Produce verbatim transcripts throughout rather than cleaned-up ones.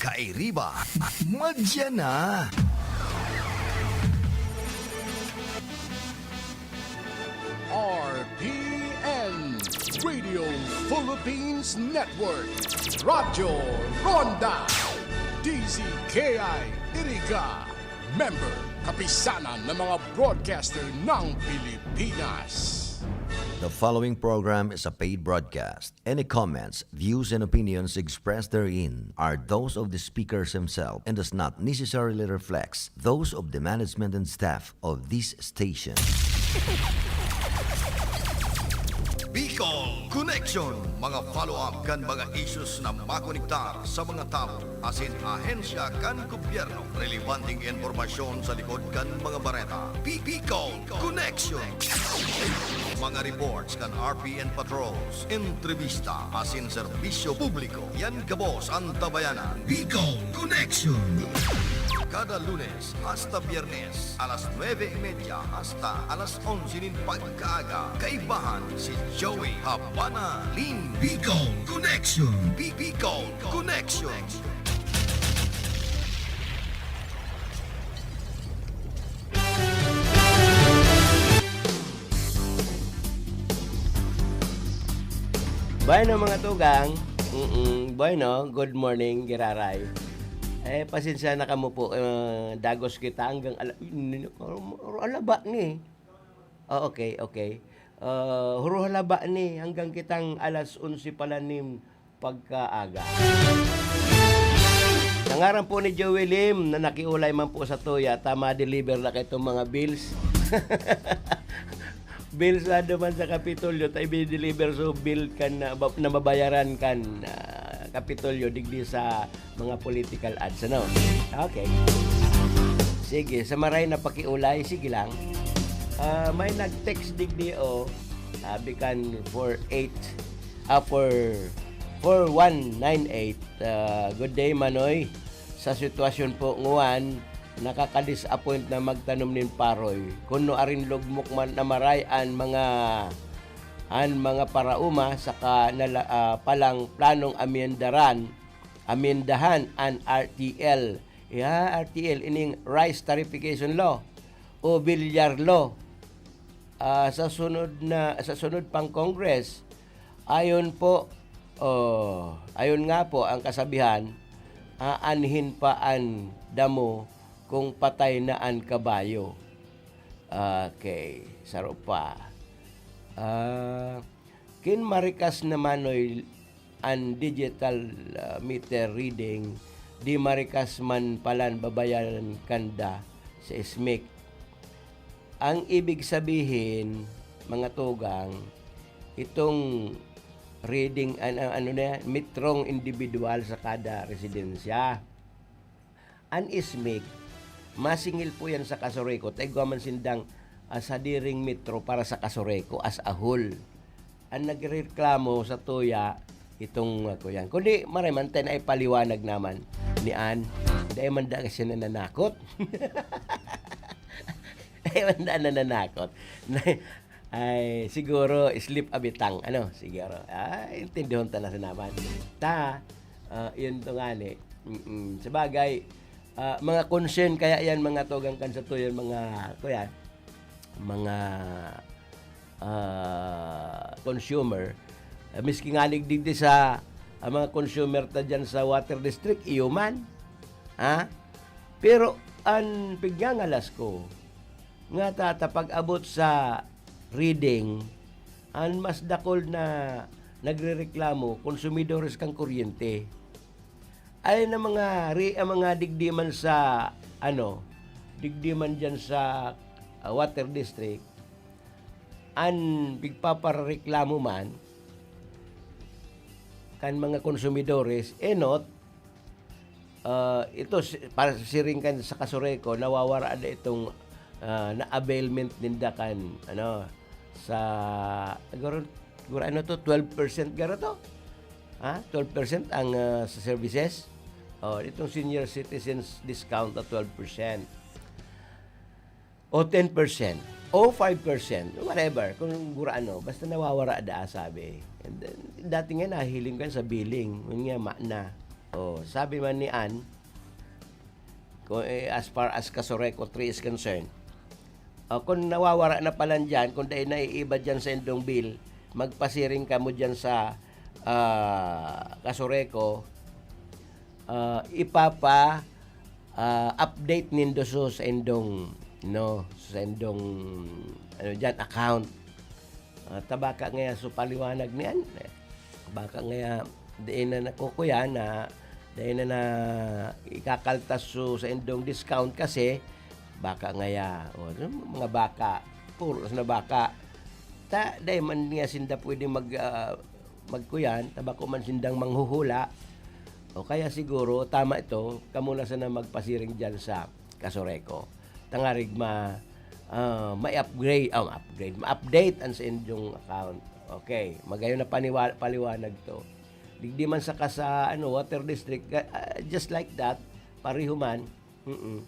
Kairiba, madya na! R P N, Radio Philippines Network, Radyo Ronda, D Z K I Iriga, member, Kapisanan ng mga Broadcaster ng Pilipinas. The following program is a paid broadcast. Any comments, views, and opinions expressed therein are those of the speakers himself and does not necessarily reflect those of the management and staff of this station. Bicol Connection, mga follow-up kan mga issues na makonektar sa mga tawo asin ahensya kan gobyerno. Relebanteng impormasyon sa likod kan mga bareta. Bi-, Bicol Connection. Mga reports kan R P N patrols, entrevista asin serbisyo publiko. Yan gabos an Tabayanan. Bicol Connection. Kada Lunes hasta Biyernes, alas nuebe y media hasta alas onse nin pagkaaga, kaibahan si Joey Habana Lin. Bicol Connection. Bi-, Bicol Connection. Bueno, mga tugang. Mm-mm. Bueno, good morning, giraray. Eh, pasensya na kamo po, eh, dagos kita hanggang ala-, alaba ni. Ah, okay, okay. Ah, huro halaba ni, hanggang kitang alas onse pala nin pagkaaga. Sa ngaran po ni Joey Lim na nakiulay man po sa tuya, ta ma-deliver na kaitong mga bills. Bills na duman sa Kapitolyo, ta i-deliver so bill kan, ah, ba-, na mabayaran kan, ah, Kapitolyo digdi sa mga political ads, ano? Okay. Sige, sa maray na pakiulay, sige lang. Ah, may nag-text digdi, oh, sabi kan four eight, ah, four, four one nine eight, ah, "Good day, Manoy. Sa sitwasyon po nguan, nakaka-disappoint na magtanom nin paroy. Kun nuarin lugmok man na maray an mga, an mga paraoma, saka nala-, ah, palang planong amyendaran, amyendahan an R T L." Ya, R T L, ining Rice Tariffication Law o Villar Law. Ah, sa sunod na, sa sunod pang Congress, ayon po, oh, ayon nga po ang kasabihan, aanhin pa an damo kung patay na an kabayo. Okay, saro pa. Ah, kin marikas na manoy an digital, ah, meter reading, di marikas man palan babayaran kanda sa SMEC. Ang ibig sabihin, mga tugang, itong reading, an-, an-, ano na yan, metrong individual sa kada residensya. An SMEC, masingil po yan sa Casureco, ta igwa man sindang, ah, sadiring metro para sa Casureco as a whole. An nagreklamo sa tuya, itong, ah, kuyan. Kundi, maray man tayo na ipaliwanag naman ni Ann. Dahil man da kasi nananakot. Dahil man da nananakot. Ay, siguro, slip a bitang. Ano? Siguro. Ah, intindihon ta na sa naman. Ta, ah, yun to nga ni. Mm-mm. Sabagay, ah, mga concern kaya yan, mga tugang kan sa tuyo, mga, kuya, mga, ah, consumer. Ah, miski nga digdi sa, ang mga consumer ta dyan sa Water District, iyo man. Ha? Pero, ang pigngangalas ko, nga ta, ta pag-abot sa reading, ang mas dakul na nagrereklamo, konsumidores kan kuryente. Ay na mga re-, ang mga digdi man sa, ano, digdi man dyan sa, ah, Water District, an pigpapareklamo man kan mga konsumidores, enot, ah, ito si, para siring kan sa Casureco, nawawara na itong, ah, na availment ninda kan, ano, sa, siguro, siguro ano to, twelve percent garo to? Ha? Twelve percent ang, ah, sa services? Oh, itong senior citizens discount na twelve percent. O ten percent, o five percent, whatever, kung gurano, basta nawawara da, sabi. And then, dati nga nahihiling ka sa billing, yun nga, ma-, na. Oh, sabi man ni Ann, kung, eh, as far as Casureco three is concerned, oh, kung nawawara na palan diyan, kung dai naiiba diyan sa indong bill, magpasiring kamo diyan sa, ah, Casureco, ah, ipapa, ah, update nindo so sa indong, no, sa indong, ano diyan, account. Ah, ta baka ngaya so paliwanag niyan, eh, baka ngaya dai na nakukuyan na, dai na, na ikakaltas so sa indong discount kasi baka ngaya, o, mga baka, puros na baka. Ta, dai man niya sinda pwedeng mag, ah, magkuyan, ta bako man sindang manghuhula. O kaya siguro, tama ito, kamo na sana magpasiring diyan sa Casureco. Tangarig ma, ah, ma-upgrade, oh, ma-upgrade, ma-update an sa inyong account. Okay, magayon na paniwa-, paliwanag to. Digdi man saka sa, ano, water district, ga-, ah, just like that, pareho man. Mm-mm.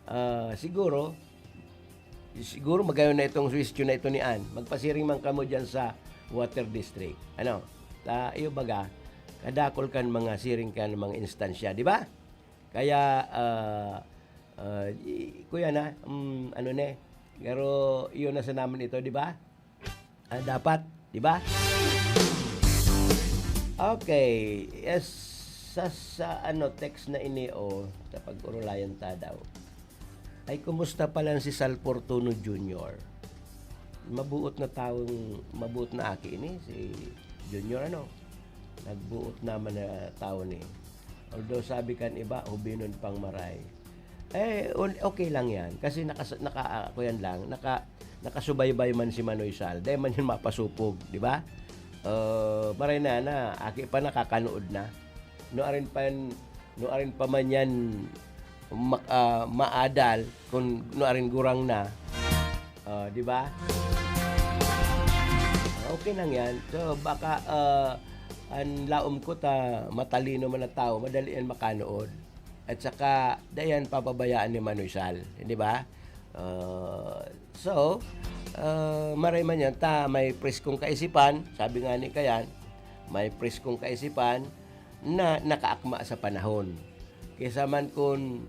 Ah, siguro, siguro magayon na itong suwestyon na ito ni Ann. Magpasiring man kamo diyan sa water district. Ano? Ta, iyo baga, kadakol kan mga siring kan mga instansya, di ba? Kaya, ah, ah, i-, kuya na, mm, ano na eh, pero iyo na sa naman ito, di ba? Ah, dapat, di ba? Okay, yes, sa, sa ano, text na ini, oh, sa pag-urulayan ta daw. Ay, kumusta pala si Sal Fortuno Junior? Mabuot na taong, mabuot na aki ini, si Junior, ano? Nagbuot naman na tawo ni. Although sabi kan iba, hubinon pang maray. Eh, un-, okay lang yan. Kasi nakas-, naka, ah, kuyan lang, naka, nakasubaybay man si Manoy Sal. Dahil man yan mapasupog, di ba? Uh, maray na na, aki pa nakakanood na. No arin pa yan, no arin pa man yan mak-, ah, maadal, kung no arin gurang na. Ah, di ba? Ah, okay lang yan. So, baka, ah, ang laom ko ta matalino man na tao, madali yan makanood. At saka, dayan papabayaan ni Manoy Sal, di ba? Ah, so, ah, maray man yan, ta may preskong kaisipan, sabi nga ni Kayan, may preskong kaisipan na nakaakma sa panahon. Kaysa man kun,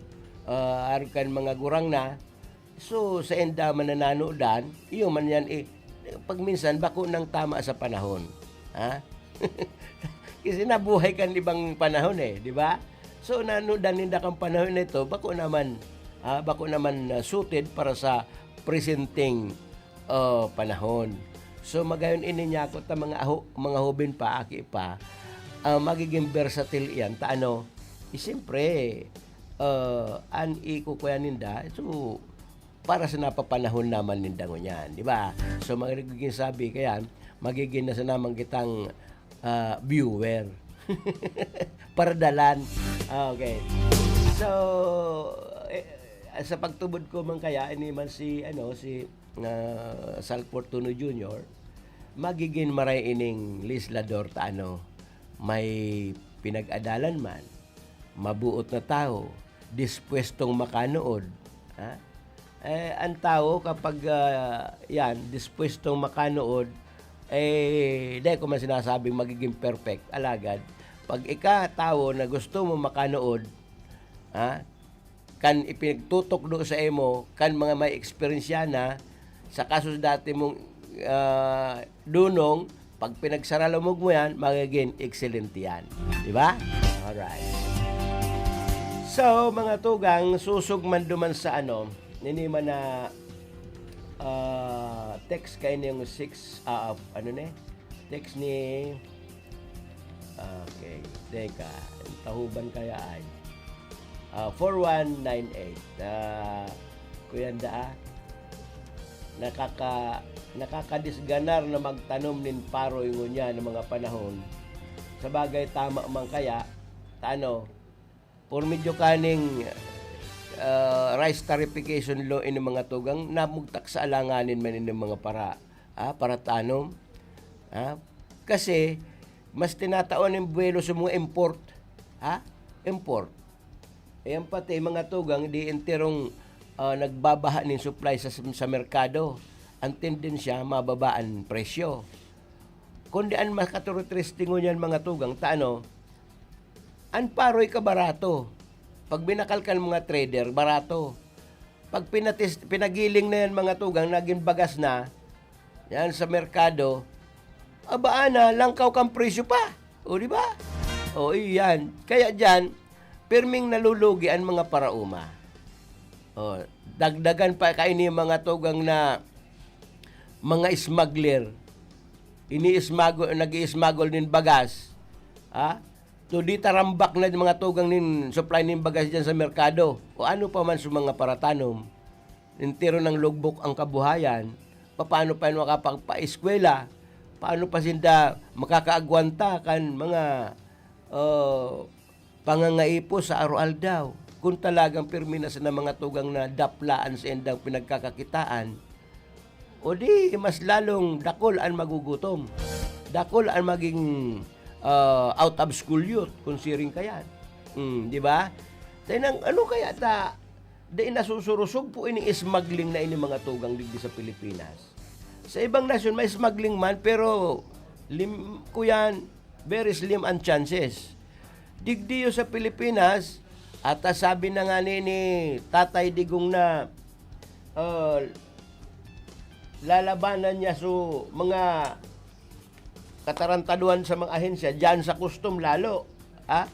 ah, arog kan mga gurang na, so, sa enda man nananodan, iyo man yan, eh, pag minsan, bako nang tama sa panahon. Ha? Kasi nabuhay kan ibang panahon eh, di ba? So, nanodan ninda kan panahon na ito, bako naman, ah, bako naman, ah, suited para sa presenteng, ah, panahon. So, magayon ini niya ako ta mga aho-, mga hoben pa, aki pa, ah, magiging versatile iyan. Ta ano, eh, siyempre, ah, an ikukuya ninda, so, para sa napapanahon naman ninda ngunyan, di ba? So, magiging sabi, kaya magiging na sa naman kitang, ah, viewer. Pardalan. Ah, okay. So, eh, sa pagtubod ko man kaya, ini man si, ano, si, ah, Sal Fortuno Junior, magiging maray ining legislador ta, ano, may pinag-adalan man, mabuot na tawo, dispuestong makanood, ha? Eh, ang tawo kapag, ah, yan, dispuestong makanood, eh, dai ko man sinasabing magiging perfect. Alagad, pag ika tawo na gusto mo makanood, ha, kan ipinagtutukdo sa imo, kan mga may eksperyensya na, sa kaso dati mong, ah, dunong, pag pinagsaralamog mo yan, magiging excellent yan. Di ba? Alright. So, mga tugang, susog man duman sa ano, nini man na, ah, text kayo yung six, ah, ano ni? Text ni, okay, teka, tahuban kaya ay, ah, four one nine eight. Ah, Kuya Nda, ah, nakaka-, nakakadisganar na magtanom nin paroy ngunyan ng mga panahon. Sa bagay, tama man kaya, ta ano, por medyo kaning, ah, rice tarification law ini mga tugang, namugtak sa alanganin man ini mga para, ah, para tanom. Ah, kasi, mas tinataon ang buwelo sa mga import. Ha? Import. Ayan pati, mga tugang, di enterong, ah, nagbabaha nin supply sa, sa merkado. Ang tendensya, mababa ang presyo. Kundi ang makaturitriste ngunyan, mga tugang, ta ano, An paroy ka barato. Pag binakal kan mga trader, barato. Pag pinatis-, pinagiling na yan, mga tugang, naging bagas na, yan sa merkado, abaan na, langkaw kang presyo pa. O, di ba? O, iyan. Kaya diyan, pirming nalulugi ang mga paraoma. O, dagdagan pa kaini mga tugang na mga smuggler. Ini-smuggle, nag-i-smuggle nin bagas. Ha? So, di tarambak na mga tugang nin supply nin bagas diyan sa merkado. O ano pa man sa mga paratanom. Entero ng lugbok ang kabuhayan. Paano pa yan makapagpa-eskwela? Paano pa sinda makakaagwanta kan mga, ah, pangangaipo sa aroaldaw? Kung talagang pirmi na sana mga tugang na daplaan sa indang pinagkakakitaan, o di mas lalong dakul an magugutom. Dakul an maging, ah, out of school youth kung siring ka yan. Hmm, di ba? Tayo nang, ano kaya ta, dai nasusurusog po ini smuggling na ini mga tugang digdi sa Pilipinas. Sa ibang nasyon, may smuggling man, pero lim-, kuyan, very slim ang chances. Digdiyo sa Pilipinas, at sabi na nga ni, ni Tatay Digong na, ah, lalabanan niya so mga katarantaduhan sa mga ahensya, diyan sa custom lalo. Ha?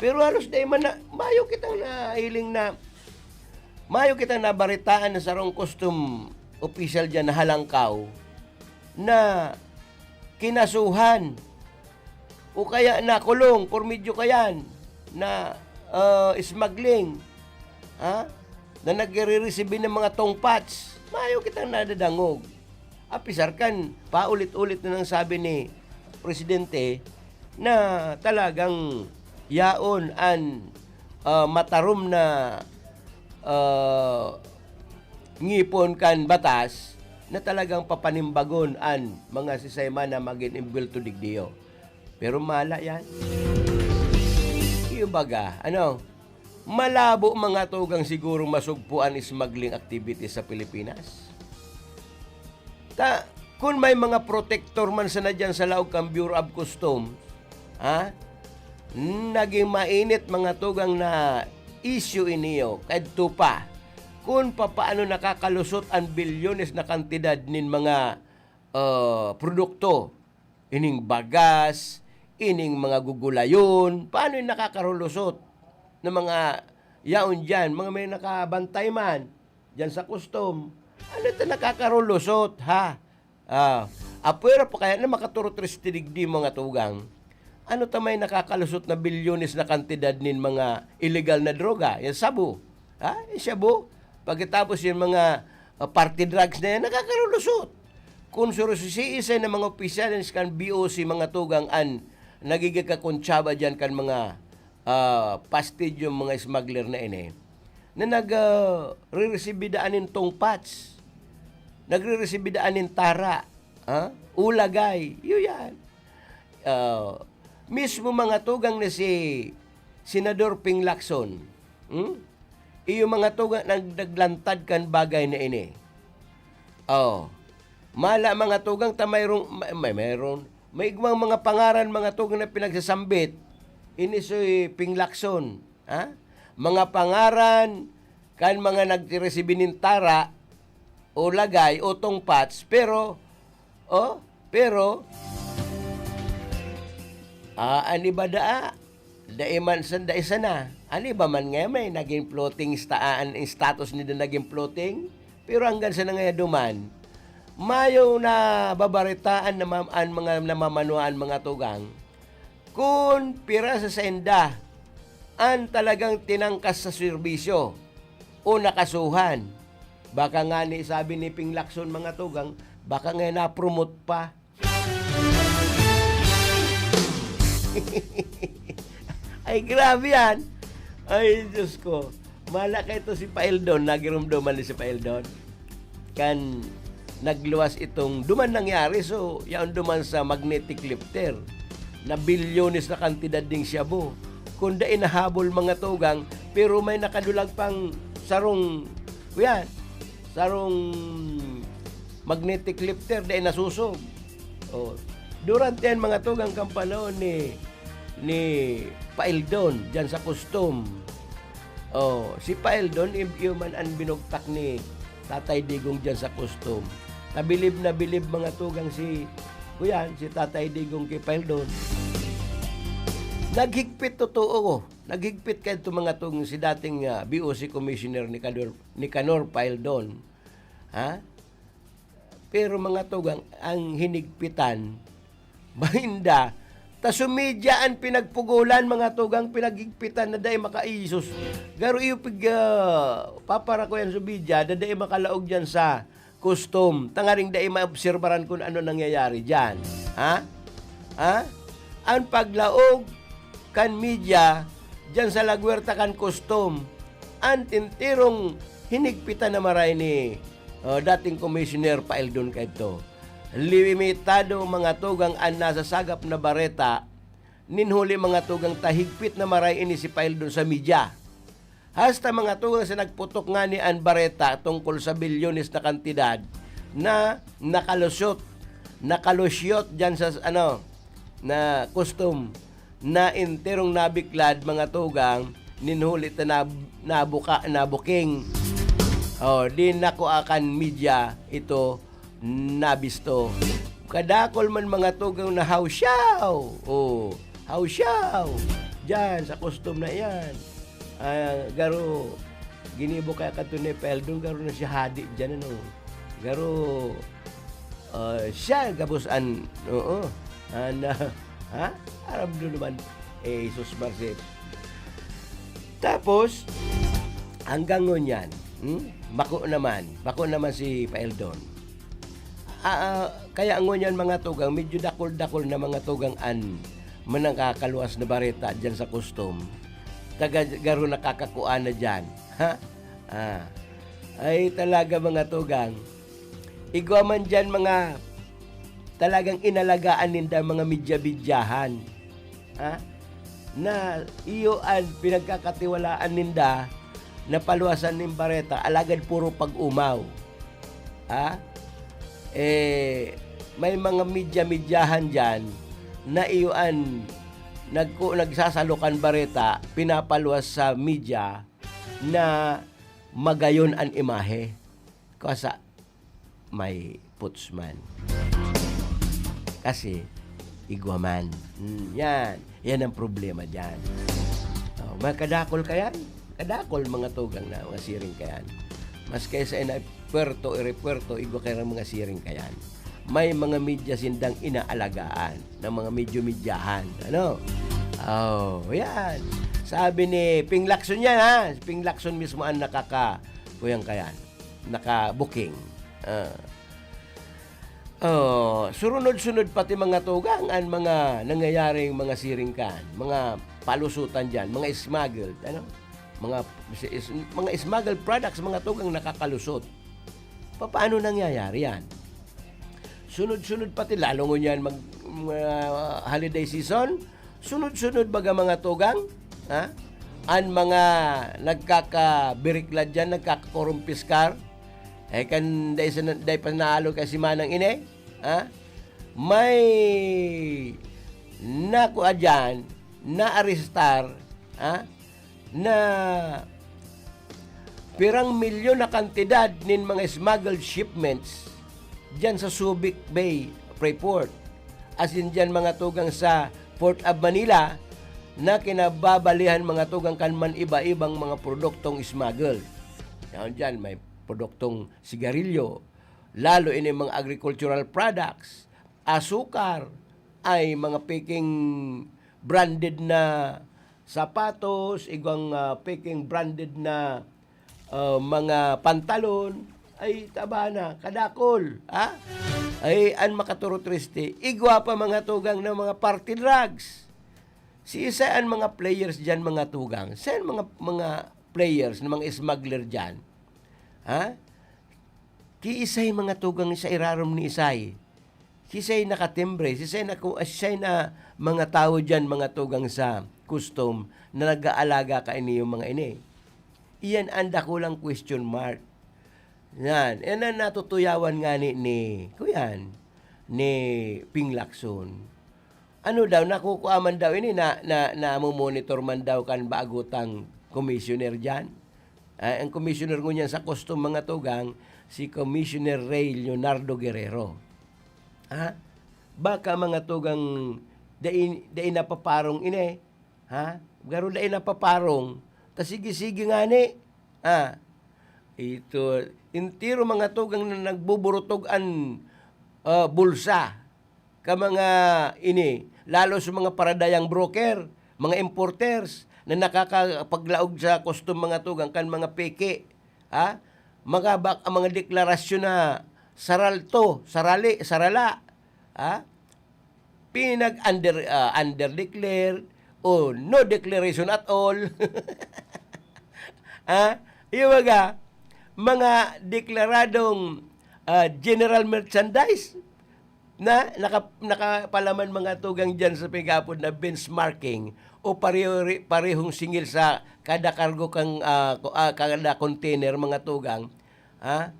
Pero halos dai man na, mayo kitang nahiling na, mayo kitang nabaritaan na sarong custom official diyan na halangkaw na kinasuhan o kaya nakulong por medyo kayan na, ah, smuggling, ha? Na nagre-resibi ng mga tongpats. Mayo kitang nadadangog. Apisar kan paulit-ulit na nang sabi ni Presidente na talagang yaon an, ah, matarom na, ah, ngipon kan batas na talagang papanimbagon an mga sisay man na magin imbwelto digdiyo. Pero mala yan. Iyo baga, ano? Malabo mga tugang siguro masugpo an smuggling activities sa Pilipinas. Ta, kun may mga protektor man sana diyan sa laog kan Bureau of Customs, ha? Naging mainit mga tugang na issue iniyo, kadto pa. Kun papaano nakakalusot an bilyones na kantidad nin mga, ah, produkto, ining bagas, ining mga gugulayon, paano yung nakakarulusot na mga yaon diyan, mga may nakabantay man diyan sa custom? Ano ito nakakarulusot, ha? Ah, apwera pa kaya na makaturot rin sa tidigdi, mga tugang. Ano ta may nakakalusot na bilyones na kantidad nin mga illegal na droga? Yung sabo, ha? Yung shabu. Pagkatapos yung mga, ah, party drugs na yan, nakakarulusot. Kung surusisiisay na mga opisyales kan B O C, mga tugang, an nagiging kakuntsaba diyan kan mga, ah, pastidyong mga smuggler na ini, na nag, ah, re-resibi daan nin tongpats, nagre-resibi daan nin tara, ha? Ulagay, iyo yan. Ah, mismo mga tugang na si Senador Ping Lacson, hmm? Iyo mga tugang nag-, naglantad kan bagay na ini. Oh. Mala mga tugang ta mayroong, may, may, mayroon, may igwang mga pangaran mga tugang na pinagsasambit. Ini si Ping Lacson, ha? Mga pangaran kan mga nagre-resibi nin tara o lagay o tongpats, pero, oh, pero, ah, an iba daa, dai man san-, dai sana. An iba man ngayon may naging floating sta-, an status nila naging floating, pero hanggang sa nangayaduman, mayo na babaritaan na ma-, an mga namamanuan, mga tugang, kun pira sa sainda an talagang tinangkas sa serbisyo o nakasuhan. Baka nga ni, sabi ni Ping Lacson, mga tugang, baka nga na-promote pa. Ay, grabe yan. Ay, Diyos ko. Mala ka ito si Paeldon. Nagirumduman ni si Paeldon. Kan nagluwas itong duman nangyari. So, yaon duman sa magnetic lifter na bilyones na kantidad ding shabu. Kunda inahabol mga tugang, pero may nakadulag pang sarong, kuya, sarong magnetic lifter, dai nasusog. Oh. Durante yan, mga tugang, kan panahon ni ni Paildon diyan sa Custom. Oh, si Paildon, i-, iyo man an binugtak ni Tatay Digong diyan sa Custom. Tabilib na bilib, mga tugang, si, kuyan, si Tatay Digong kay Paildon. Naghigpit totoo. Naghigpit kaidto, mga tugang, si dating, ah, B O C Commissioner Nicanor, Nicanor Paildon. Ha? Pero, mga tugang, ang hinigpitan, mainda, ta sa media an pinagpugolan, mga tugang, pinaghigpitan na dai makaisos. Garo iyo pig, ah, paparakuyan sa media, na dai makalaog diyan sa Custom, tangaring dai maobserbaran kun ano nangyayari diyan. Ha? Ha? An paglaog kan media diyan sa lagwerta kan Custom, an enterong hinigpitan na maray ni, oh, dating Commissioner Paildon kaidto. Limitado, mga tugang, an nasasagap na bareta, nin huli, mga tugang, ta higpit na maray ini si Paildon sa media. Hasta, mga tugang, sa nagputok ngani an bareta tungkol sa bilyones na kantidad na nakalusot, nakalusyot diyan sa, ano, na Custom, na enterong nabiklad, mga tugang, nin huli ta nab-, nabuka, nabuking. Oh, di nakua kan media ito nabisto. Kadakol man, mga tugang, na hawsyaw. Oh, hawsyaw. Diyan, sa Custom na iyan. Ah, garo, ginibo kaya kadto ni Paildon, garo na siya hadi diyan, ano. Garo, ah, siya gabos an, oo, an, ah, ha? Aram do naman, eh, Jesus Marcel. Tapos, hanggang ngunyan, hmm? Bako naman, bako naman si Paildon. Ah, ah, kaya ngunyan, mga tugang, medyo dakol-dakol na, mga tugang, an manangkakaluwas na bareta diyan sa Custom. Taga garo nakakakua na diyan. Ha? Ah. Ay, talaga, mga tugang. Igwa man diyan mga talagang inalagaan ninda, mga media-mediahan. Ha? Na iyo an pinagkakatiwalaan ninda na paluwasan nin bareta, alagad puro pag-umaw. Ha? Eh, may mga media-mediahan diyan na iyo an nagku-, nagsasalo kan bareta, pinapaluwas sa media na magayon an imahe. Kaya sa may puts man. Kasi, igwa man. Hmm, yan. Yan ang problema dyan. Oh, may kadakol ka yan? Kadakol, mga tugang, na mga siring ka yan. Mas kaysa ina puerto, erepuerto, igwa kayo ng mga siring ka yan. May mga media sindang inaalagaan ng mga medyo-medyahan. Ano? Oh, yan. Sabi ni Ping Lacson yan, ha? Si Ping Lacson mismo ang nakaka-, kuyang ka yan. Naka-booking. Ah. Oh, surunod-sunod pati, mga tugang, ang mga nangyayaring mga siring kan, mga palusutan diyan, mga smuggled, ano? Mga is-, is-, mga smuggled products, mga tugang, nakakalusot. Papaano nangyayari yan? Sunod-sunod pati, lalo ngunyan mag, mga holiday season, sunod-sunod baga, mga tugang, ha? An mga nagkakabiriklad diyan, nagkakakurumpiskar, eh, kan dai sa, dai pa naalo kay si Manang ini, ha? May nakua diyan, naarestar, ha? Na pirang milyon na kantidad nin mga smuggled shipments diyan sa Subic Bay Freeport. Asin diyan, mga tugang, sa Port of Manila na kinababalihan, mga tugang, kan man iba-ibang mga produktong smuggled. Yan diyan, may produktong sigarilyo, lalo ini mga agricultural products, asukar, ay mga peking branded na sapatos, igwang, ah, peking branded na, ah, mga pantalon, ay taba na, kadakol, ha? Ay, an makaturutriste, igwa pa, mga tugang, na mga party drugs. Si isa an mga players diyan, mga tugang. Sa mga, mga players na mga smuggler diyan, ha? Kiisay, mga tugang, sa irarom ni isay? Sisay nakatimbre? Sisay na ku-, sisay na mga tawo diyan, mga tugang, sa custom na nag-aalaga kaini yung mga ini? Iyan ang dakulang question mark. Yan. Yan ang natutuyawan ngani ni, kuyan, ni Ping Lacson. Ano daw, nakukua man daw ini, na, na, namomonitor man daw kan bago tang commissioner diyan. Ah, ang commissioner ngunyan sa custom, mga tugang, si Commissioner Ray Leonardo Guerrero. Ha? Baka, mga tugang, dai, dai napaparong ini. Ha? Garo dai napaparong. Ta sige-sige ngani. Ah, ito, entero, mga tugang, na nagbuburutog an, ah, bulsa ka mga ini, lalo sa mga paradayang broker, mga importers na nakakapaglaog sa custom, mga tugang, kan mga peke, ha? Mga bak-, ang mga deklarasyon na saralto, sarali, sarala, ha? Pinag-under, ah, under declared o no declaration at all. Ha? Yung mga, mga deklaradong, ah, general merchandise na naka-, nakapalaman, mga tugang, dyan sa pigapod na benchmarking o pareho-, parehong singil sa kada kargo kang, ah, ko-, ah, kada container, mga tugang. Ha?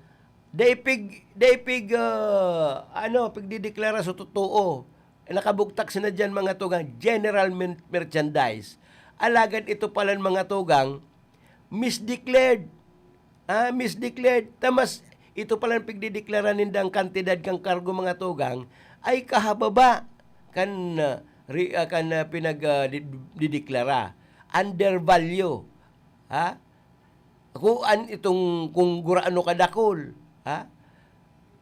Dai pig-, dai pig-, ah, ano, pigdedeklara sa totoo. Nakabugtak sina diyan, mga tugang, general men-, merchandise. Alagad ito palan, mga tugang, misdeclared. Ah, misdeclared. Ta mas ito palan pigdedeklara nindang kantidad kan kargo, mga tugang, ay kahababa kan, ah, ri-, ah, kan, ah, pinag, ah, di-, dideklara. Undervalue. Ha? Kung an-, itong, kung gurano kadakul, ha?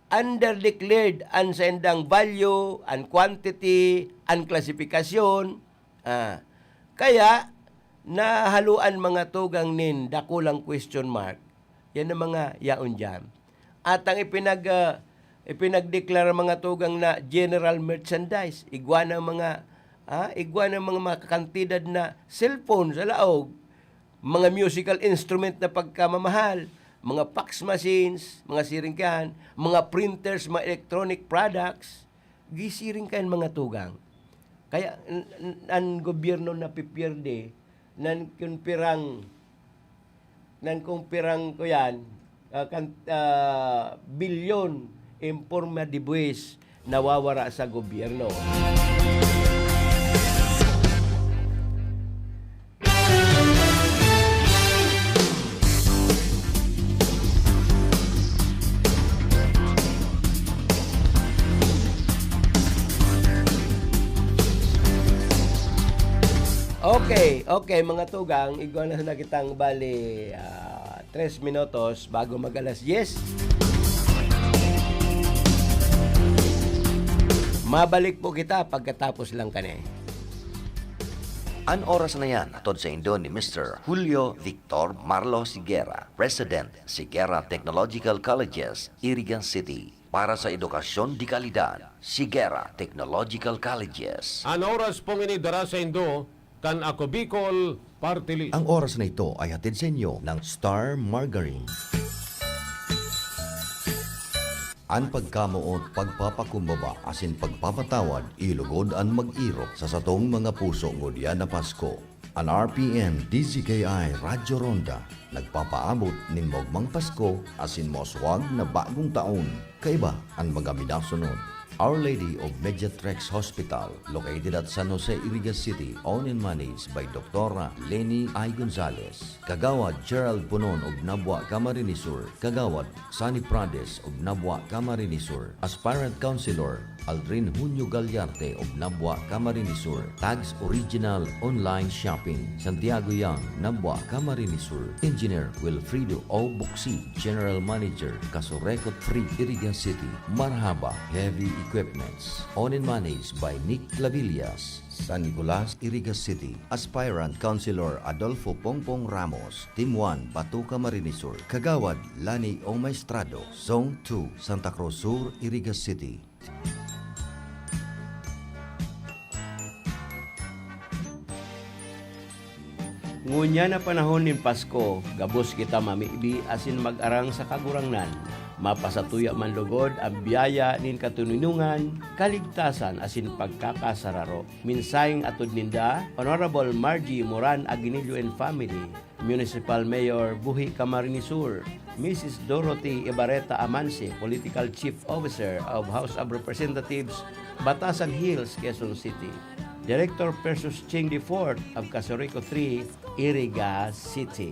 Underdeclared an saindang value, an quantity, an klasifikasyon. Ah, kaya, nahaluan, mga tugang, nin dakulang question mark. Yan ang mga yaon diyan. At ang ipinag-, ah, ipinagdeklara, mga tugang, na general merchandise, igwa ng mga, ah, igwa ng mga, mga kantidad na cellphone sa laog, mga musical instrument na pagkamamahal, mga fax machines, mga siring kayan, mga printers, mga electronic products, gisiring kayan, mga tugang. Kaya, n-, n-, an gobyerno napipierde, nan kun pirang, nan kun pirang kuyan, ah, kan-, ah, bilyon in porma de buwis nawawara sa gobyerno. Okay, okay, mga tugang, igwa na sana kitang bali, ah, tres minutos bago mag alas diyes. Mabalik po kita pagkatapos lang kani. An oras na yan, hatod saindo ni Mister Julio Victor Marlo Sigera, President, Sigera Technological Colleges, Iriga City. Para sa edukasyon de kalidad, Sigera Technological Colleges. An oras pong ini dara saindo kan Ako Bicol Party List. Ang oras na ito ay hatid sa inyo ng Star Margarine. An pagkamoot, pagpapakumbaba, asin pagpapatawad, ilugod an mag-irok sa satong mga puso ngunyan na Pasko. An R P N D Z K I Radyo Ronda nagpapaabot nin maogmang Pasko asin mauswag na bagong taon. Kaiba an mga minasunod. Our Lady of Mediatrix Hospital, located at San Jose, Iriga City, owned and managed by Doktora Leni I. Gonzalez, Kagawad Gerald Punon of Nabua, Camarines Sur, Kagawad Sunny Prades of Nabua, Camarines Sur, Aspirant Councilor Aldrin Junio Gallarte of Nabua, Camarines Sur, Tags Original Online Shopping, Santiago Young, Nabua, Camarines Sur, Engineer Wilfredo O. Buksi, General Manager, Casurecot Free, Iriga City, Marhaba Heavy Equipments, owned and managed by Nick Clavillas, San Nicolas, Iriga City, Aspirant Councilor Adolfo Pongpong Ramos, Team one, Bato, Camarines Sur, Kagawad Lani O. Maestrado, Zone two, Santa Cruz Sur, Iriga City. Ngunyan na panahon nin Pasko, gabos kita mamibi asin mag-arang sa Kagurangnan. Mapasatuya man logod an biyaya nin katoninongan, kaligtasan asin pagkakasararo. Mensaheng atod ninda, Honorable Margie Moran Aguinillo and family, Municipal Mayor, Buhi, Camarines Sur, Missus Dorothy Ibarreta Amanse, Political Chief Officer of House of Representatives, Batasan Hills, Quezon City. Director Persus Ching the fourth of Casorico three, Iriga City.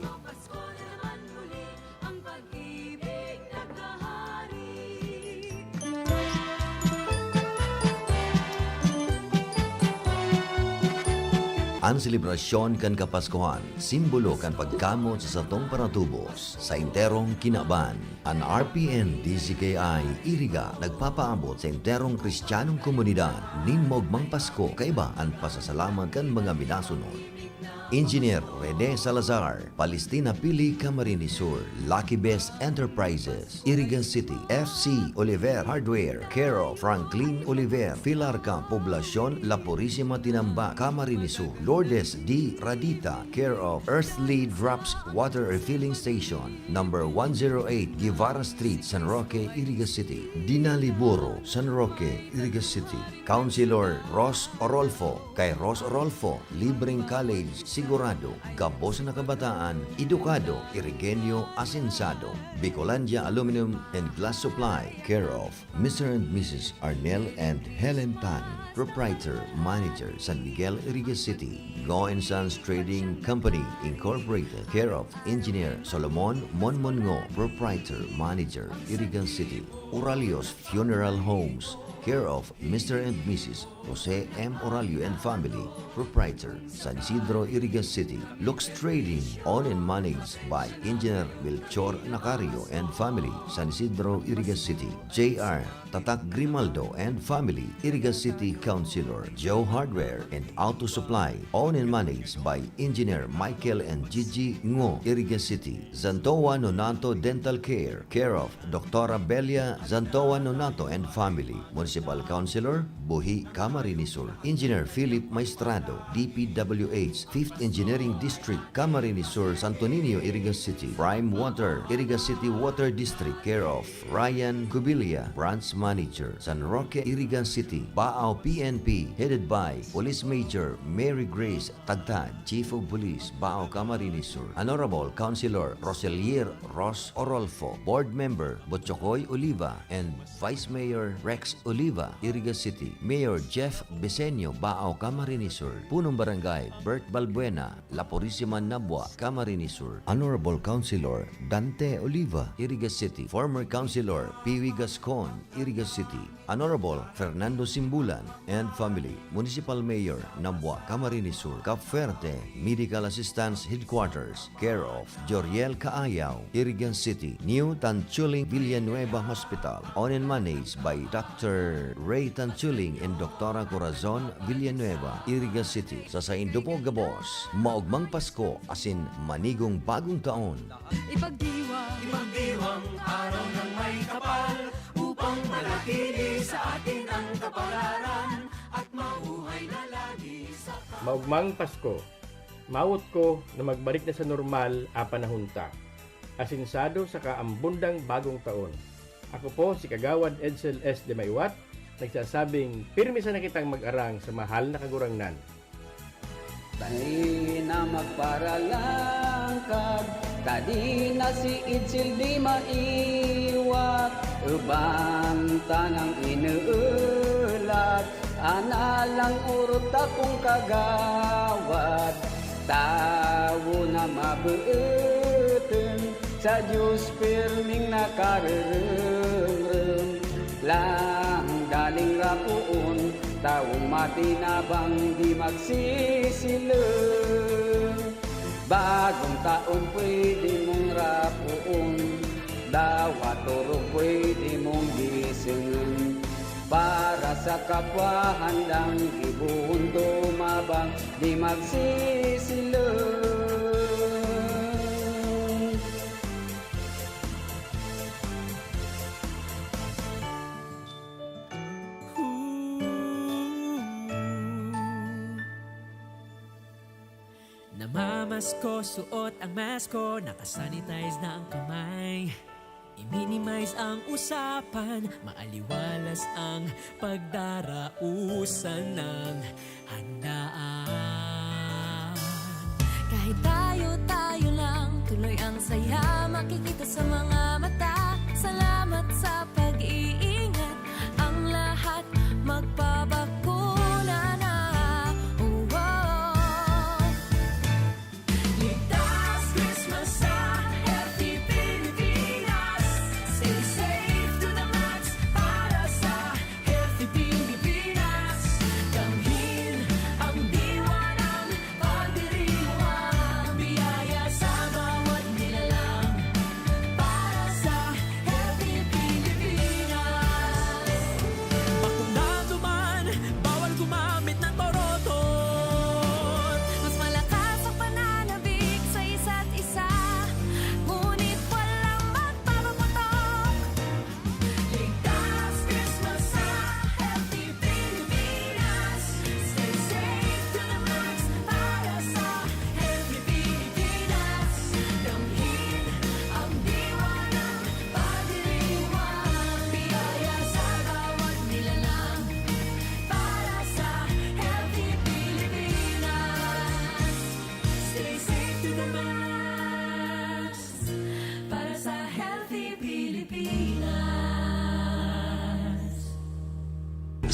An selebrasyon kan Kapaskuhan, simbolo kan pagkamot sa satong paratubos sa enterong kinaban. An R P N D C K I Iriga nagpapaabot sa enterong Kristiyanong komunidad nin maogmang Pasko kaiba an pasasalamat kan mga minasunod: Engineer Rene Salazar, Palestina Pili, Camarines Sur, Lucky Best Enterprises, Iriga City, F C Oliver Hardware, care of Franklin Oliver, Filarca, Poblacion La Purisima, Tinambac, Camarines Sur, Lourdes D Radita, care of Earthly Drops Water Refilling Station, number one zero eight Guevara Street, San Roque, Iriga City, Dinaliboro, San Roque, Iriga City, Councilor Ros Orolfo, kay Ros Orolfo, libreng college sigurado, gabos na kabataan, edukado, Irigenyo, asensado. Bicolandia Aluminum and Glass Supply, care of Mister and Missus Arnel and Helen Tan, proprietor, manager, San Miguel, Iriga City. Go and Sons Trading Company Incorporated, care of Engineer Solomon Monmongo, proprietor, manager, Iriga City. Oralios Funeral Homes, care of Mister and Missus Jose M Oralio and family, proprietor, San Isidro, Iriga City. Lux Trading, owned and managed by Engineer Melchor Nacario and family, San Isidro, Iriga City. J R Tatak Grimaldo and family, Iriga City. Councilor Joe Hardware and Auto Supply, owned and managed by Engineer Michael and Gigi Ngo, Iriga City. Zantoa Nonato Dental Care, care of Doctora Belia Zantoa Nonato and family, Municipal Councilor, Buhi, Camarines Sur. Engineer Philip Maestrado, D P W H, Fifth Engineering District, Camarines Sur, Santo Niño, Iriga City. Prime Water, Iriga City Water District, care of Ryan Cubilia, Branch Manager, San Roque, Iriga City. Baao P N P, headed by Police Major Mary Grace Tagtad, Chief of Police, Baao, Camarines Sur. Honorable Councilor Roselier Ros Orolfo, Board Member Botchokoy Oliva, and Vice Mayor Rex Oliva, Iriga City. Mayor Jeff Besenio, Baao, Camarines Sur. Punong Barangay Bert Balbuena, La Purisima, Nabua, Camarines Sur. Honorable Councilor Dante Oliva, Iriga City. Former Councilor Piwi Gascon, Iriga City. Honorable Fernando Simbulan and family, Municipal Mayor, Nabua, Camarines Sur. Cap Fuerte Medical Assistance Headquarters, care of Joriel Caayaw, Iriga City. New Tanchuling Villanueva Hospital, owned and managed by Doctor Ray Tanchuling and Doctora Corazon Villanueva, Iriga City. Sa saindo po gabos, maogmang Pasko asin manigong Bagong Taon. Ipagdiwang. Ipagdiwang araw ng may kapal, upang manatili sa atin ang kapalaran at mabuhay na lagi sa ka- Maugmang Pasko. Mawot ko na magbalik na sa normal a panahon ta. Asinsado saka ambundang bagong taon. Ako po si Kagawad Edsel S. de Maywat, nagsasabing pirmi sana kitang mag-arang sa mahal na Kagurangnan. Dai na magparalangkag, kadi na si Edsel de Maywat, uban tanang ineelat, ana lang orot takong kagawad, tawo na mabeeten, sa Diyos pirming nakareremrem, lang daling rapoon, tawong matinabang di magsisileng. Bagong taon pwede mong rapoon, dawa torog pwede mong gisengen. Para sa kapwa handang gibohon tumabang, di magsisileng. Namamasko, suot ang masko, nakasanitize na ang kamay. I-minimize ang usapan, maaliwalas ang pagdarausan ng handaan. Kahit tayo-tayo lang, tuloy ang saya makikita sa mga mata. Salamat sa pag-iingat, ang lahat magpabakuna na.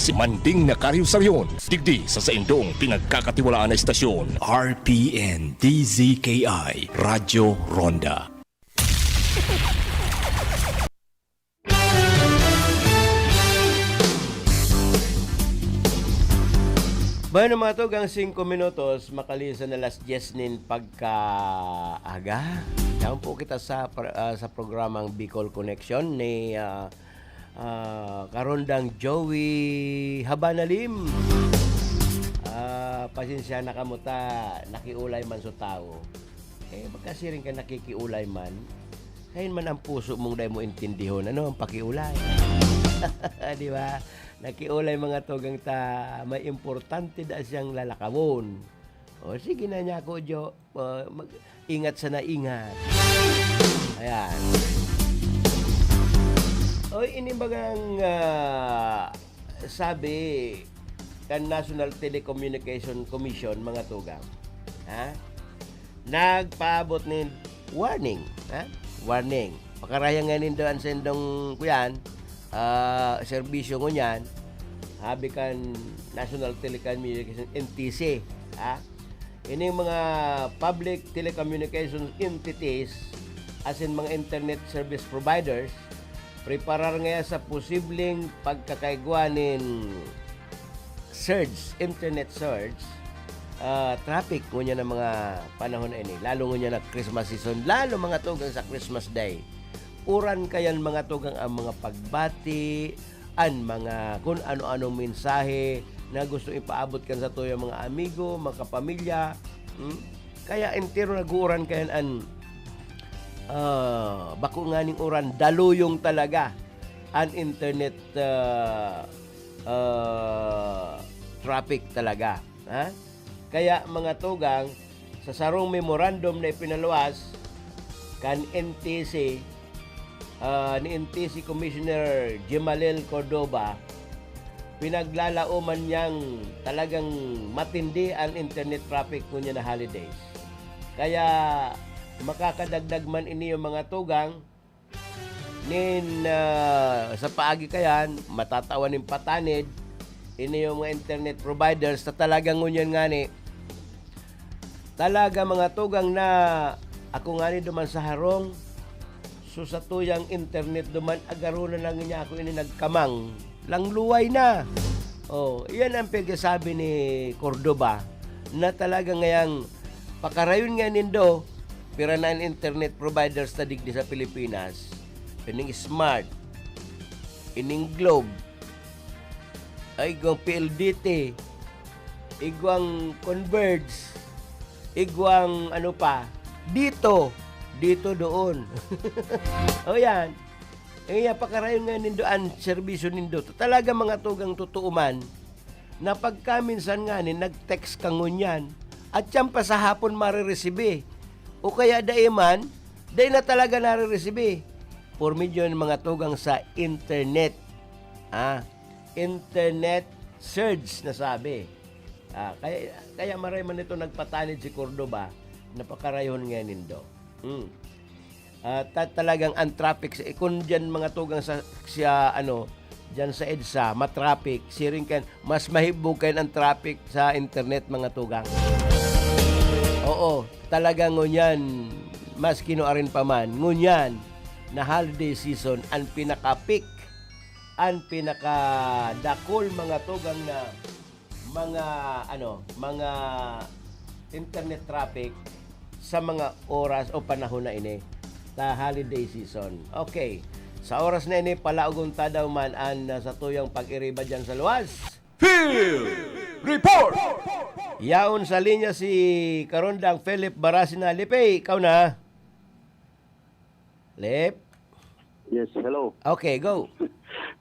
Si Manding na Karyusaryon, digdi sa saindong pinagkakatiwalaan na istasyon, R P N D Z K I, Radyo Ronda. Bueno, mga tugang, singko minutos, makalisan na alas dyes nin pagkaaga. Yaon po kita sa pr-, ah, sa programang Bicol Connection ni, ah, ah, Karondang Joey Habanalim. Ah, pasensya na kamo ta, nakiulay man so tawo. Eh, magkasiring ka nakikiulay man, kayan man ang puso mong dai mo intindihon. Ano ang pakiulay? Di ba? Nakiulay mga tugang ta, may importante da siyang lalakawon. O, sige na niya ako, Jo. Ah, mag-, ingat sana, ingat. Ayan. Oy, ini bagang, ah, sabi kan National Telecommunication Commission, mga tugang, ha? Nagpaabot nin warning, ha? Warning. Pakarayan nga nindo an sendong, kuyan, ah, serbisyo ngunyan, habi kan National Telecommunication, N T C, ha? Ining mga public telecommunications entities, asin mga internet service providers, preparar ngaya sa posibleng pagkakaigwa nin surge, internet surge, ah, traffic ngunyan na mga panahon na ini, lalo ngunyan na Christmas season, lalo mga tugang sa Christmas Day. Uran kayan mga tugang ang mga pagbati, an mga kun ano-anong mensahe na gusto ipaabot kan satuyang mga amigo, mga kapamilya, hmm? Kaya entero nag-uuran kayan an, ah, bako nganing uran, daluyong talaga an internet, ah, ah, traffic talaga, ha? Kaya, mga tugang, sa sarong memorandum na ipinaluwas kan N T C, ah, ni N T C Commissioner Gemalel Cordova, pinaglalaoman niyang talagang matindi an internet traffic ngunyan na holidays. Kaya makakadagdag man ini yung mga tugang nin, ah, sa paagi kayan, matatawan nin patanid, ini yung mga internet providers na talagang ngunyan ngani, talaga mga tugang na ako ngani duman sa harong, so satuyang internet duman, agaro na lang niya ako ini nagkamang, langluway na. Oh, iyan ang pagkasabi ni Cordova na talaga ngayang pakarayon nga nindo, pira na an internet providers ta digdi sa Pilipinas, ining Smart, ining Globe, ay, igwang P L D T, igwang Converge, igwang ano pa, dito, dito doon. O yan. Eh, pakarayon nga nindo an serbisyo nindo. Talaga, mga tugang, totoo man na pagka minsan ngani nag-text ka ngunyan, at siyan pa sa hapon mariresibi. O kaya dai man, dai na talaga nariresibi. Por medyo ng mga tugang sa internet. Ah, internet surge na sabi. Ah, kaya, kaya maray man ito nagpatanid si Cordova na pakarayon nga nindo. Hmm. Ah, ta-, talagang ang traffic sa, eh, kung diyan mga tugang sa, sa, ano, diyan sa EDSA, matraffic, siring kan, mas mahibog kayo ang traffic sa internet, mga tugang. Oo, talaga ngunyan, mas kinuarin pa man, ngunyan, na holiday season, ang pinaka-peak, ang pinakadakol, mga tugang, na mga, ano, mga internet traffic sa mga oras o panahon na ini, sa holiday season. Okay. Sa oras na ini, palaogon ta daw man an, ah, satuyang pag-iriba diyan sa luwas. Field Report! Yaon sa linya si Karondang Philip Barasina. Lipe, ikaw na. Lip? Yes, hello. Okay, go.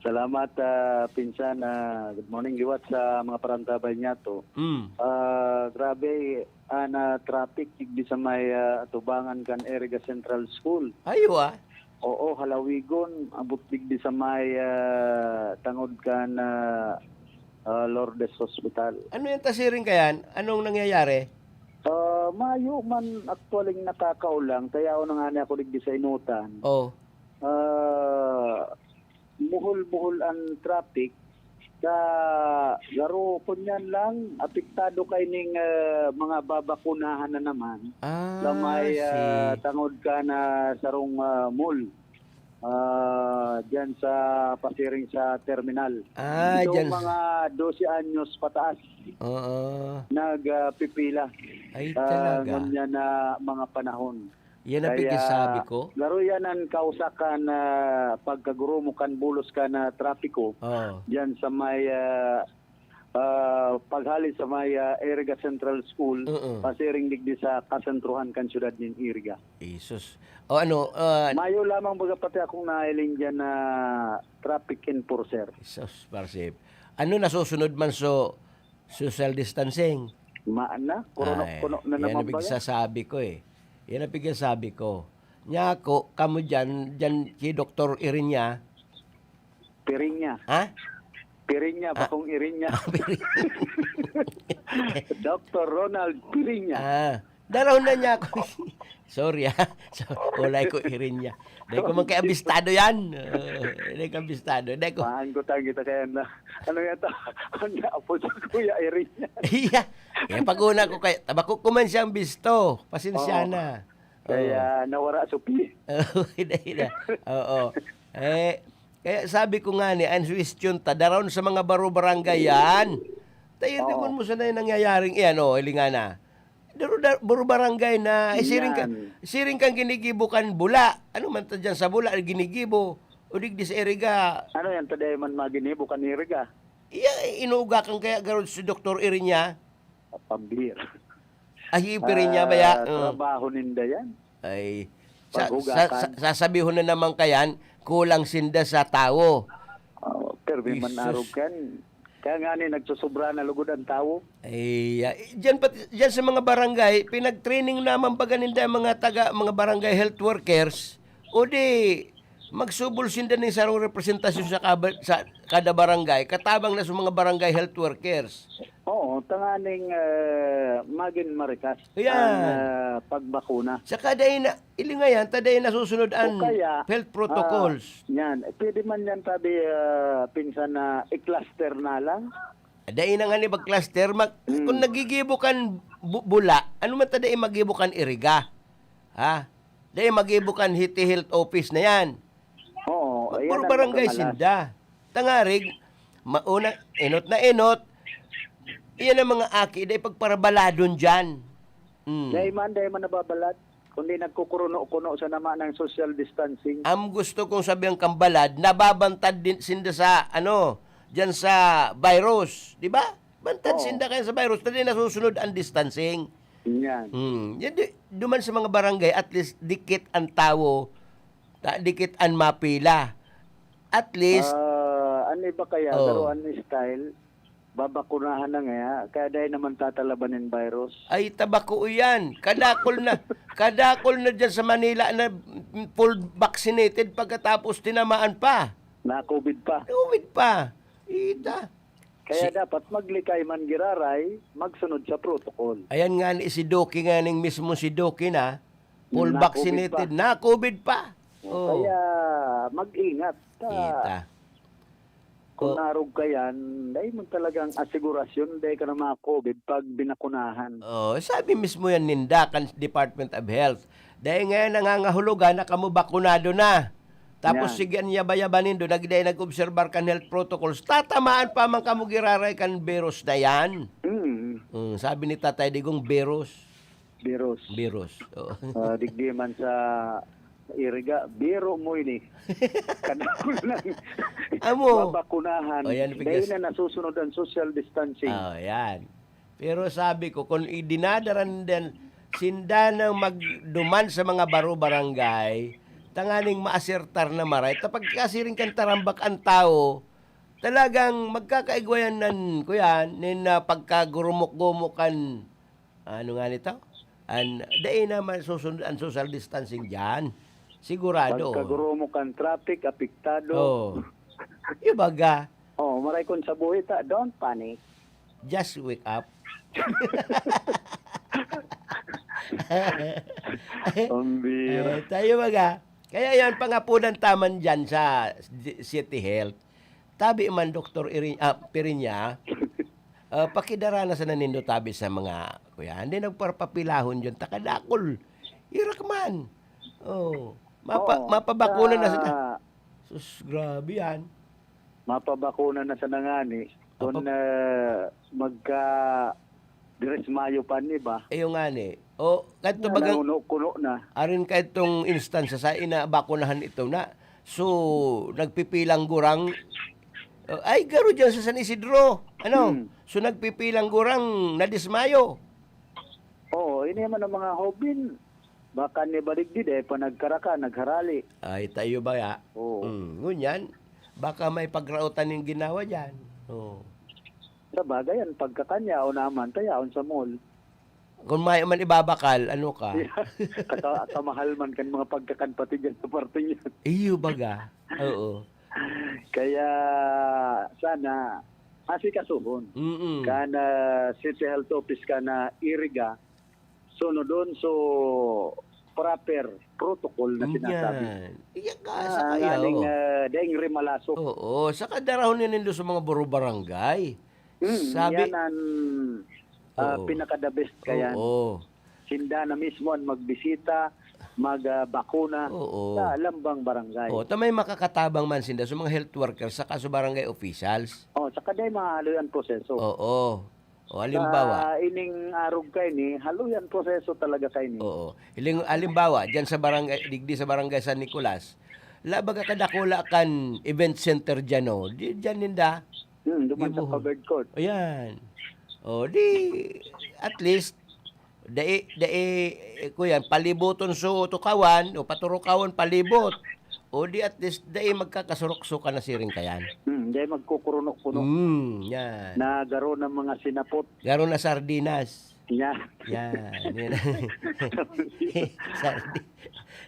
Salamat, ah, pinsan. Ah, good morning liwat sa mga parantabay niya to. Mm. Ah, grabe, ah, na traffic digdi sa may, ah, atubangan kan Erega Central School. Ayo, ah. Oo, halawigon, abot digdi sa may, ah, tangod kan, ah, ah, Lourdes Hospital. Ano yung tasiring kayan? Anong nangyayari? Ah, mayo man, actually, nakakaulang. Kaya ako na nga niya ako digdi sa inutan. Oh. Ah, muhol-muhol ang traffic. Sa garo, kunyan lang, apektado kaining, ah, mga babakunahan na naman Ah, sa may, ah, si tangod kan sarong, ah, mall. Ah, diyan sa pasiring sa terminal. Ah, Itong diyan s- mga dose anyos pataas Oo. nag, ah, pipila Ay, sa talaga? ngunyan na mga panahon. Yan ang Kaya, pigkasabi ko. garo yan ang kausa kan, ah, pagkagurumok kan bulos kan, ah, trapiko Oo. diyan sa may, ah, ah, paghali sa may, ah, Iriga Central School, Oo. pasiring digdi sa kasentruhan kan siyudad nin Iriga. Jesus. O ano, ah, Mayo lamang baga pati akong nahiling diyan na traffic enforcer. Jesus, Parsip. Ano nasusunod man so social distancing? Maana, kuno-, Ay, kuno na yan naman ang baga. pigsasabi ko eh. Yan ang pigsasabi ko. Nya ako, kamo dyan, dyan si Doktor Irinya. Pirinya. Ha? Pirinya, Ah. bakong Irinya. Ah, Pirinya. Doktor Ronald Pirinya. Ah, daraw na niya ako. Sorry, ha? So, walay ko Irinya. Dahil ko man kay abistado yan. Uh, dahil ko abistado. Dahil ko Maanggotan kita kaya na. Ano nga to? Ang apo sa Kuya Irinya. Iya. Eh, pag-una ko kay, tabako ko man siyang bisto. Pasensya Oo. na. Kaya Oo. nawara supi. Oo, hindi na. Oo. Eh, kaya sabi ko nga ni, ang suwestyon ta, daron sa mga baro barangay yan. Tayo, Oo. tingnan mo sana yung nangyayaring iyan, oh, hilingan na. Daro, da-, baro barangay na, eh, siring ka, Yan. siring kang ginigibo kan bula. Ano man ta dyan sa bula, ginigibo. O digdi sa Iriga. Ano yan, taday man maginibo kan Iriga? Iya, eh, inuuga kang kaya garod si Doktor Irinya. Pambihira. Ay, yung pirinya ba ya? Ah, Oh. trabaho ninda yan. Ay, sa, Paghugakan. sa, sa, sasabihon na naman kayan, kulang sinda sa tawo. Oh, pero may Jesus. manarog kan. Kaya nga ni, nagsusubra na lugod ang tawo. Ay, ah, dyan, pati, dyan sa mga barangay, pinag-training naman baga ninda ang mga taga, mga barangay health workers. O di, magsubol sinda nin sarong representasyon sa kaba-, sa kada barangay, katabang na sa mga barangay health workers. Oo, tanganing, eh, magin marikas Ayan. ang, eh, pagbakuna. Saka dai na, ili nga yan, ta dai nasusunod O an kaya, health protocols. ah, yan. Eh, pwede man yan, tabi, ah, pinsan na i-cluster na lang. Dai na nga ni mag-cluster. Mag-, Mm. kung nagigibo kan bu-, bula, ano man ta dai magibo kan iriga? Ha? Dai magibo kan City Health Office na yan. Oo, Mag-, ayan puro ang barangay makangalas. sinda. Tangarig, mauna, enot na enot, iyan ang mga aki, dai pagparabaladon dyan. Mm. Dai man, dai man nababalad. Kundi nagkukuruno-kuno sa nama ng social distancing. Ang gusto kong sabihan kang balad, nababantad din sinda sa, ano, dyan sa virus, di ba? Bantad Oo. sinda kaya sa virus, dahil nasusunod ang distancing. Yan. Hmm. Yan di, duman sa mga barangay, at least dikit ang tawo, ta-, dikit ang mapila. At least, Ah, ano ba kaya? Oh. Pero ang style, babakunahan na nga, kaya dahil naman tatalaban ng virus. Ay, tabako yan. Kadakol na, kadakol na dyan sa Manila na full vaccinated pagkatapos tinamaan pa. Na-covid pa. Na-covid pa. Ita. Kaya Si dapat maglikay man giraray, magsunod sa protocol. Ayan nga ni si Doki nga ning mismo si Doki na, full Na-covid vaccinated, pa. na-covid pa. Oh, Oh. kaya mag-ingat ka. Kita. Kung Oh. narog ka yan, dahil mo talagang asigurasyon, dahil ka na mga covid pag binakunahan. Oh, sabi mismo yan ninda kan Department of Health. Dahil ngayon nangangahulugan na kamo bakunado na. Tapos Yan. sige, an yaba-yaba nindo, nag-, dahil nag-obserbar kan health protocols, tatamaan pa man kamo giraray kan virus na yan. Mm. Mm, sabi ni Tatay Digong, virus. Virus. Virus. Oo. Ah, digdi man sa iriga, biro mo ini. Kadakol lang. Amo. Babakunahan. O, yan, Dahil pigas. na nasusunod ang social distancing. Oh, yan. Pero sabi ko, kung idinadaran din sinda na magduman sa mga baro barangay, tanganing maasertar na maray. Ta pagkasiring kan tarambak ang tao, talagang magkakaigwayan nan, kuya, nin, ah, pagkagurumok-gumok kan, ano nga nito? An, dai naman susunod ang social distancing diyan. Sigurado. Pagkagurumok kan traffic, apektado. Oo. Yung baga. Oo, maray kun sa buhay ta, don't panic. Just wake up. Ang bira. Eh, tayo baga. Kaya yan, pangapunan taman dyan sa City Health. Tabi man, Doktor Irin-, ah, Pirinya, ah, pakidara na sana nindo tabi sa mga, kuya, hindi nagparpapilahon dyan, takadakol. Irak man. Oh, mapa-, Oo. mapabakuna na sana. Ah. Sus, grabe yan. Mapabakuna na sana ngani. Kung, Mapab- ah, magka Dres Mayo pa ni ba? Iyo ngani. O, kadto Yan, bagang nanuno-kuno na. Arin ka itong instansa sa inabakunahan ito na. So, nagpipilang gurang, uh, ay, garo dyan sa San Isidro. Ano? Hmm. So, nagpipilang gurang nadismayo. Oo, ini man ang mga hobin. Baka ni balik di, dahil pa nagkaraka, nagharali. Ay, tayo ba ya? Oo. Hmm, ngunyan, baka may pagrautan yung ginawa dyan. Oo. Sa bagay, ang pagkakanya, o naman, tayaon sa mall. Kung may man ibabakal, ano ka? Kata-, kamahal man kan mga pagkakan pati dyan sa parting yan. Iyo baga. Oo. Kaya, sana, asikasuhon. Mm-mm. Kan, ah, City Health Office kan Iriga, sunodon so proper protocol na sinasabi. Yan. Iyan ka, Ah, saka, nganing, oo. ah, daing rimalaso. Oo, saka darahon niya nindo sa mga baro-barangay. Hmm, Sabi yan ang, ah, Oo. pinaka-the best kayan. Oo. Sinda na mismo ang magbisita, mag, ah, bakuna Oo. sa lambang barangay. Oo, ta may makakatabang man sinda sa mga health workers saka sa barangay officials. Oh, saka dai mahaloy ang proseso. Oo. O, halimbawa. Sa ining arog kaini, haloy ang proseso talaga kaini. Oo. Hiling-, halimbawa, dyan sa barangay, digdi sa barangay San Nicolas, la baga kadakula kan event center dyan, oh. Di, dyan ninda. Hmm, duman sa Gibuhon. Covered court. Ayan. O, di, at least, dai, dai, eh, kuyan, palibuton so tukawan, o paturukawon, palibot. O di, at least, dai magkakasurok-suka na siring kayan. Hmm, dai magkukurunok-kunok. Hmm, yan. Na garo ng mga sinapot. Garo na sardinas. Yan. Yan, yan. Sardi-,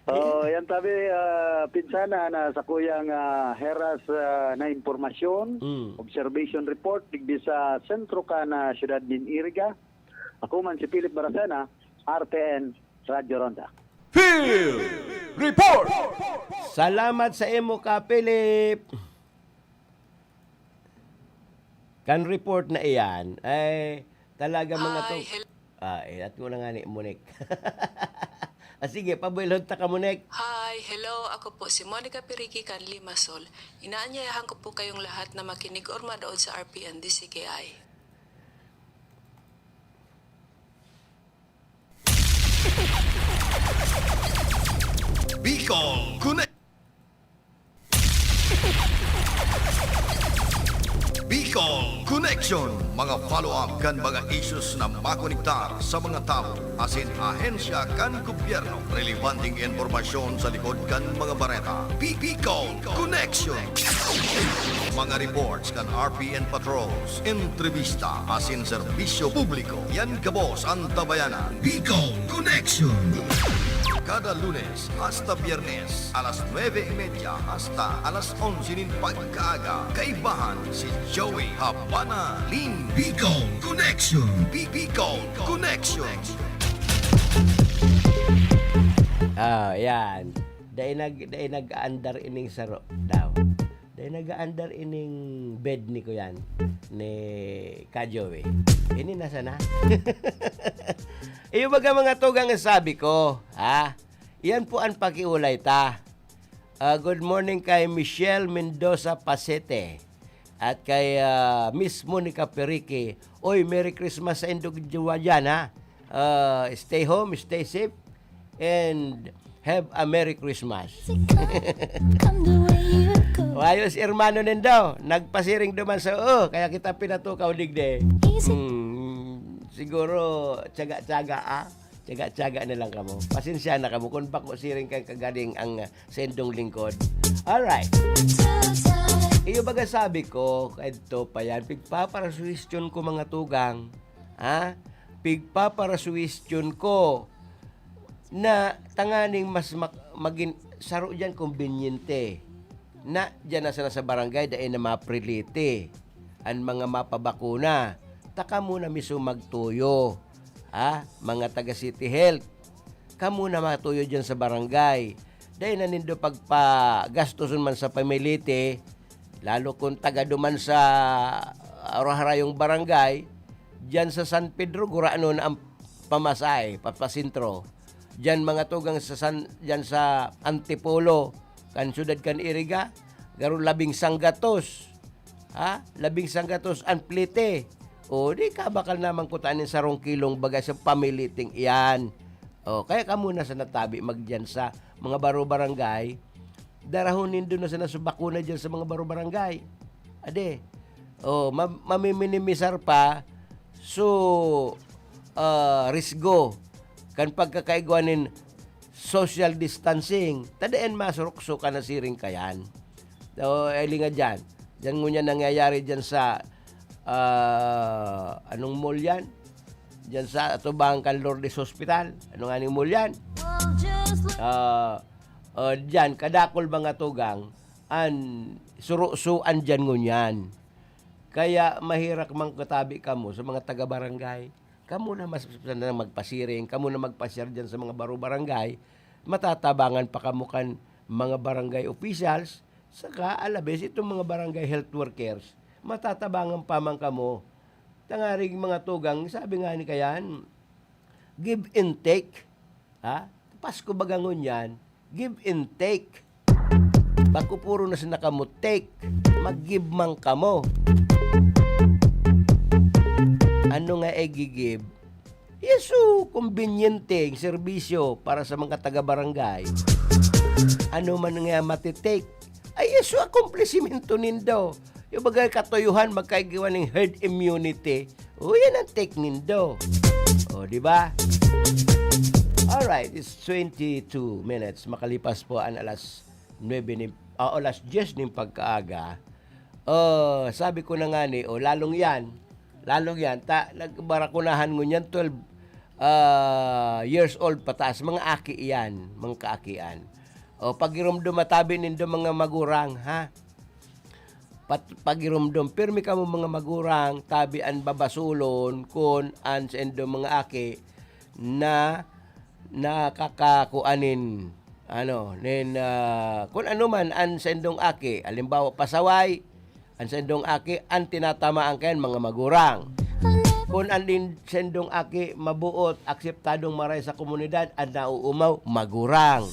Oh, yan tabi, ah, pinsana na sa kuyang, ah, Heras, ah, na impormasyon, Mm. observation report, digdi sa sentro ka na siyudad nin Iriga. Ako man si Philip Baracena, R T N, Radyo Ronda. Field Report! Salamat sa imo ka, Philip. Kan report na iyan, ay talaga mga Hi, to-, hel- ah, eh, at mo na nga ni Monek. Ah, sige, pabuelhon ta ka, Monek. Hi, hello, ako po si Monica Piriki kan Limassol. Inaanyayahan ko po kayong lahat na makinig or manood sa R P N D C K I. Bicol Connect. Bicol Connection, mga follow-up kan mga issues na makonektar sa mga tawo asin ahensya kan gobyerno. Relevanteng impormasyon sa likod kan mga bareta. Bi-, Bicol Connection. Mga reports kan R P N Patrols, entrevista asin serbisyo publiko. Yan gabos an tabayanan. Bicol Connection. Kada Lunes hasta Biyernes, alas nuebe y media hasta alas onse nin pagkaaga, kaibahan si Joey Habana Lin. Bicol Connection. Bi-, Bicol Connection. Ah, yan. Dai nag-, dai nag-aandar ining saro daw. Dai nag-aandar ining bed ni kuyan, ni Ka Joey. Ini na sana. Iyo baga mga tugang ang sabi ko, ha? Iyan po ang pakiulay ta. Ah, good morning kay Michelle Mendoza Pasete at kay, ah, Miss Monica Perique. Oy, Merry Christmas sa indog juwa dyan, ha? Ah, stay home, stay safe, and have a Merry Christmas. Come the way you go. Wayos, hermano nindo. Nagpasiring duman sa, oh, kaya kita pinatukaw digdi. Easy. Hmm, siguro, tiyaga-tiyaga, ah. Tiyaga-tiyaga na lang kamo. Pasensya na kamo kung bako siring kan kaganing ang, ah, sendong lingkod. Alright. Iyo baga sabi ko, kadto pa yan, pigpaparasuhestyon ko mga tugang. Ha? Pigpaparasuhestyon ko na tanganing mas mak-, magin-, saro diyan kombinyente. Na diyan na sana sa barangay, dai na mapriliti an mga mapabakuna. Ta kamo na mismo magtuyo, ha? Mga taga City Health. Kamo na matuyo diyan sa barangay. Dai na nindo pagpagastoson man sa pamiliti, Lalo kung taga duman sa, ah, harayong barangay, diyan sa San Pedro, gurano na ang pamasahe, papasentro. Diyan mga tugang sa San, diyan sa Antipolo, kan syudad kan Iriga, garo labing sanggatos. Ha? Labing sanggatos ang plete. O, di ka bakal naman kutaan nin sarong kilong baga sa pamiliting iyan. O, kaya kamo na sa natabi magdiyan sa mga baro barangay, darahon nindo na sana sa bakuna diyan sa mga baro barangay. Ade, o, ma-, mamiminimisar pa so, ah, risgo kan pagkakaigwa nin social distancing. Tadayan masurukso ka na siring kayan. So, eli nga diyan. Diyan ngunyan nangyayari diyan sa, ah, anong mall yan? Diyan sa atubang kan Lourdes Hospital. Ano nga ning mall yan? Ah, ah, diyan, kadakol mga tugang, an surusuan diyan ngunyan. Kaya maherak man katabi kamo sa mga taga-barangay. Kamo na mas, na magpasiring, kamo na magpasyar diyan sa mga baro barangay. Matatabangan pa kamo kan mga barangay officials, saka alabes itong mga barangay health workers. Matatabangan pa man kamo. Tangaring mga tugang, sabi nga ni kayan, give and take. Ha? Pasko baga ngunyan, give and take. Bako puro na sana kamo take, mag-give man kamo. Ano nga i-give? Yesu, kombinyente ang serbisyo para sa mga taga-barangay. Ano man nga matitake, ay Yesu, akomplisimento nindo. Yung bagay katuyuhan, magkaigiwan ng herd immunity. O, yan ang take nindo. O, di ba? Alright, it's twenty-two minutes. Makalipas po ang alas nuebe ni, ah, alas diyes nin pagkaaga. Oh, sabi ko na nga ni, oh, lalong yan. Lalong yan. Ta, nagbarakunahan ngunyan, twelve, ah, years old pataas. Mga aki yan, mga kaakian. O, pagirumdom matabi nindo mga magurang, ha? Pat-, pagirumdom, pirmi kamo mga magurang, tabi an babasulon kun an saindo mga aki na nakakakuan nin, ano, nin, ah, kun ano man an saindong aki. Halimbawa, pasaway, an saindong aki, an tinatamaan kayan, mga magurang. Kun an din saindong aki mabuot, akseptadong maray sa komunidad, an nauumaw, magurang.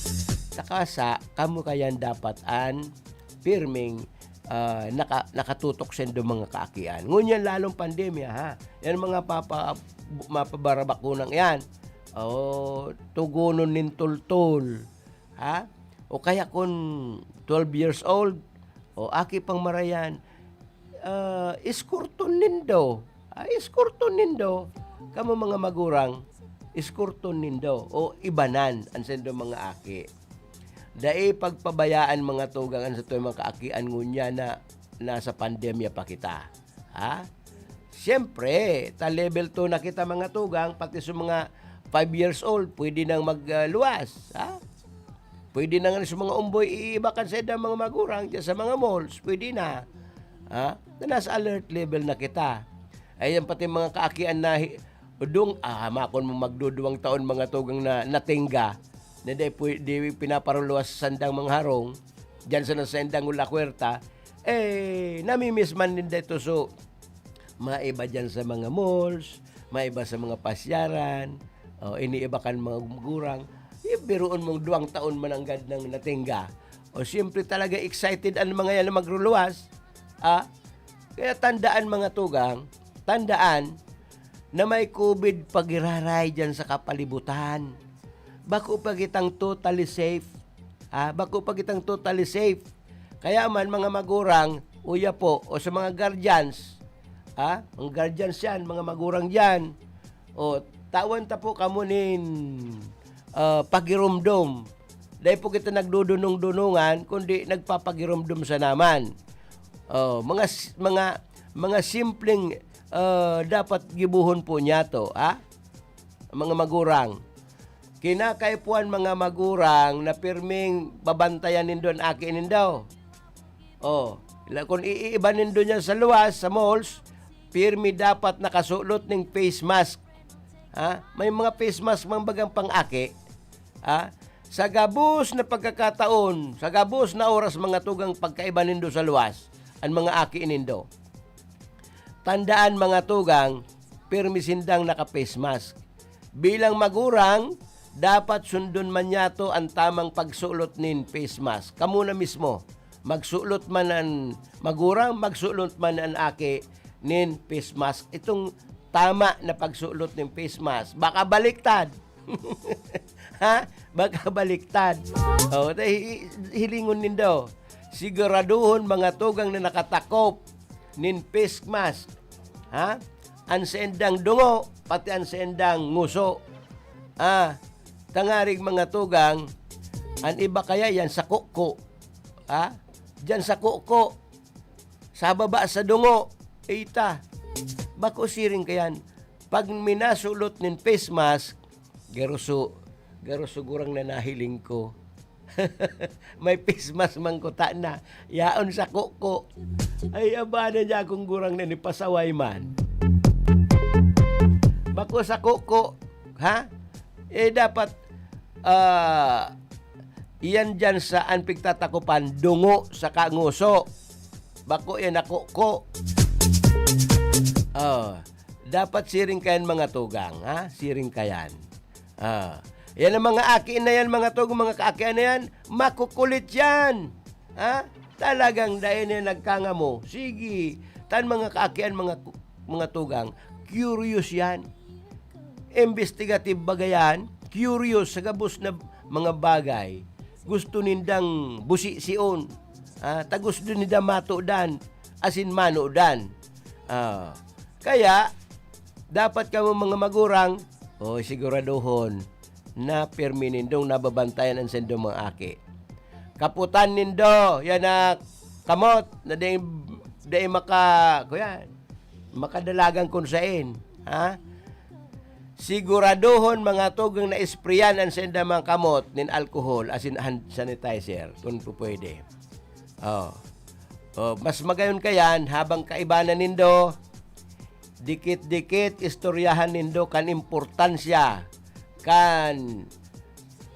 Saka sa, kamo kayan dapat an pirming, ah, naka-, nakatutok saindo mga kaakian. Ngunyan lalong pandemya, ha? Yan mga papa-, mapabarabakunang yan. O, tugonon nin tultol, ha? O kaya kun twelve years old, o aki pang marayan, ah, iskurton nindo. Ah, iskurton nindo. Kamo mga magurang, iskurton nindo o ibanan an saindo mga aki. Dai pagpabayaan, mga tugang, an satong mga kaakian ngunyan na nasa pandemya pa kita. Ha? Siyempre, ta level two na kita, mga tugang, pati sa mga five years old, pwede nang magluwas, ha? Pwede na nga sa mga umboy, iiba kan sa mga magurang, dyan sa mga malls, pwede na. Ha? Na nasa alert level na kita. Ayan, pati mga kaakian na hi-, udong, ah, makon mo magduduwang taon, mga tugang, na natingga, na di, pwe-, di pinaparuluwas sa sandang mga harong, dyan sa nasendang La Huerta, eh, namimiss man din dito. So, maiba dyan sa mga malls, maiba sa mga pasyaran, o iniiba kan mga magurang, eh, biruon mong duwang taon mananggad nang natingga. O, siyempre talaga excited ang mga yan na magruluwas. Ah, kaya tandaan, mga tugang, tandaan na may covid pagiraray dyan sa kapalibutan. Bako pa kitang totally safe. Ah, bako pa kitang totally safe. Kaya man, mga magurang, uya po, o sa mga guardians, ah, mga guardians yan, mga magurang yan, o, tawan ta po kamo nin, ah, pagirumdom. Dai po kita nagdudunong-dunungan, kundi nagpapagirumdom sa naman. O, mga s-, mga, mga simpleng, ah, dapat gibohon po niyato, ha? Mga magurang. Kinakaipuhan, mga magurang, na pirming babantayan nindo an aki nindo. O, la-, kun iiba nindo niyan sa luwas, sa malls, pirmi dapat nakasulot ning face mask. Ha? May mga face mask man bagang pang-aki. Ha? Sa gabos na pagkakataon, sa gabos na oras, mga tugang, pagkaiba nindo sa luwas, an mga aki nindo. Tandaan, mga tugang, pirmi sindang naka-face mask. Bilang magurang, dapat sundon man niyato an tamang pagsulot nin face mask. Kamo na mismo, magsulot man an magurang, magsulot man an aki nin face mask. Itong tama na pagsulot nin face mask. Baka baliktad. Ha? Baka baliktad. Oh, ta-, hi-, hilingon nindo. Siguraduhon, mga tugang, na nakatakop nin face mask. Ha? An saindang dungo, pati an saindang nguso. Ah, tangarig, mga tugang, an iba kaya yan sa kuko. Ha? Diyan sa kuko. Sa baba sa dungo. Eita. Bako siring kayan. Pag minasulot nin face mask, garuso, garuso gurang na nahiling ko. May face mask man kuta na. Yaon sa kuko. Ay, abana niya akong gurang na nipasaway man. Bako sa kuko, ha? Eh, dapat, ah, iyan dyan sa an pigtatakupan, dungo sa kanguso. Bako yan na kuko. Oh, dapat siring kayan, mga tugang, ha? Siring kayan. Ah, yan ang mga aki na yan, mga tugang, mga kaakian na yan, makukulit yan. Ha? Talagang dai na yan nagkangamo. Sige, tan mga kaakian, mga ku-, mga tugang, curious yan. Investigative baga yan, curious sa gabos na mga bagay. Gusto nindang busision. Ah, ta gusto ninda matudan, asin manodan. Ah, kaya, dapat kamo, mga magurang, o, siguraduhon na pirmi nindong nababantayan an saindong mga aki. Kaputan nindo yan na kamot na dai, dai maka-, kuya, makadalagan kun sain, ha? Siguraduhon, mga tugang, na isprayan an saindang mga kamot nin alcohol asin hand sanitizer, kun pu-, pwede. Oh. Oh, mas magayon kayan habang kaibanan nindo, dikit-dikit istoryahan nindo kan importansya kan,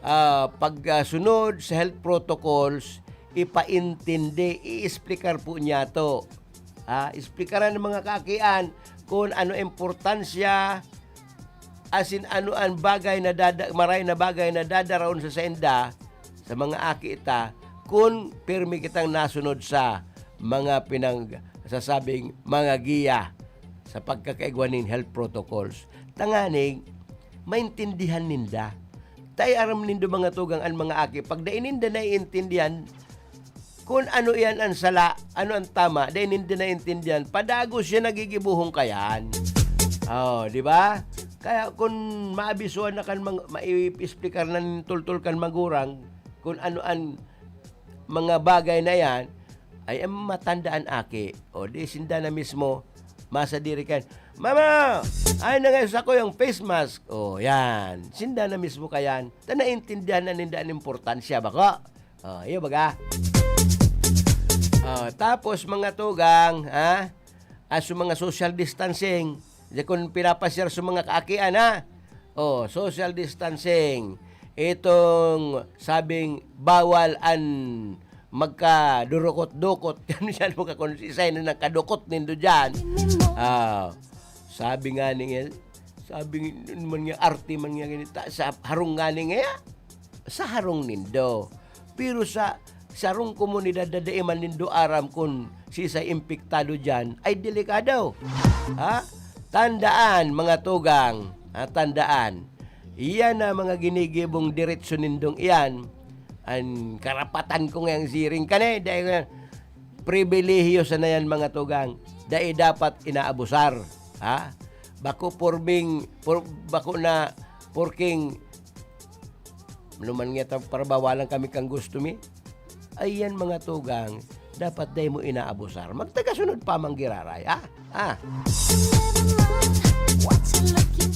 ah, pagsunod sa health protocols, ipaintindi, i-explicar po niyato. Ah, explikaran ng mga kaakian kung ano importansya, asin ano an bagay na dada-, maray na bagay na dadaraon sa sainda, sa mga aki ta, kun pirmi kitang nasunod sa mga pinagsasabing mga giya sa pagkakaigwa nin health protocols. Tanganing maintindihan ninda. Ta aram nindo, mga tugang, an mga aki, pag dai ninda naiintindihan, kun ano iyan an sala, ano an tama, dai ninda naintindihan, padagos siya nagigibuhon kayan. Oh, di ba? Kaya kun maabisuhan na kan mang-, maiexplikar na nin tultol kan magurang kun ano an mga bagay na yan, ay ang matandaan aki, o di sinda na mismo, masadiri kan, "Mama, ay na nga sa ko yung face mask." O, yan. Sinda na mismo kayan. Ta naintindihan na ninda an importansya, bako? Oh, iyo baga. Oh, tapos, mga tugang, ha? As yung mga social distancing, di kun pinapasyar sa mga kaakian, ha? Oh, social distancing. Itong sabing bawal an magkadurukot-dukot. Yan siya, magkakonsisay na nagkadukot nindo dyan. Ah, sabi nga ni, sabi nga, man nga, arte man nga ganita, sa harong nga ni nga, sa harong nindo. Pero sa sarong komunidad na dai man nindo aram kun sisay impektado diyan, ay delikado. Ha? Tandaan, mga tugang, ha, tandaan. Iyan na mga ginigibong diretso nindong iyan. An karapatan ko ngayang siring ka na eh, dahil nga, pribilehiyo sana yan, mga tugang. Dai dapat inaabusar. Ha? Bako forming, por-, bako na porking Numan ngeta parabawalan kami kan gusto mi. Ayan, mga tugang, dapat dai mo inaabusar. Magtagasunod pa man giraray, ha? Ha?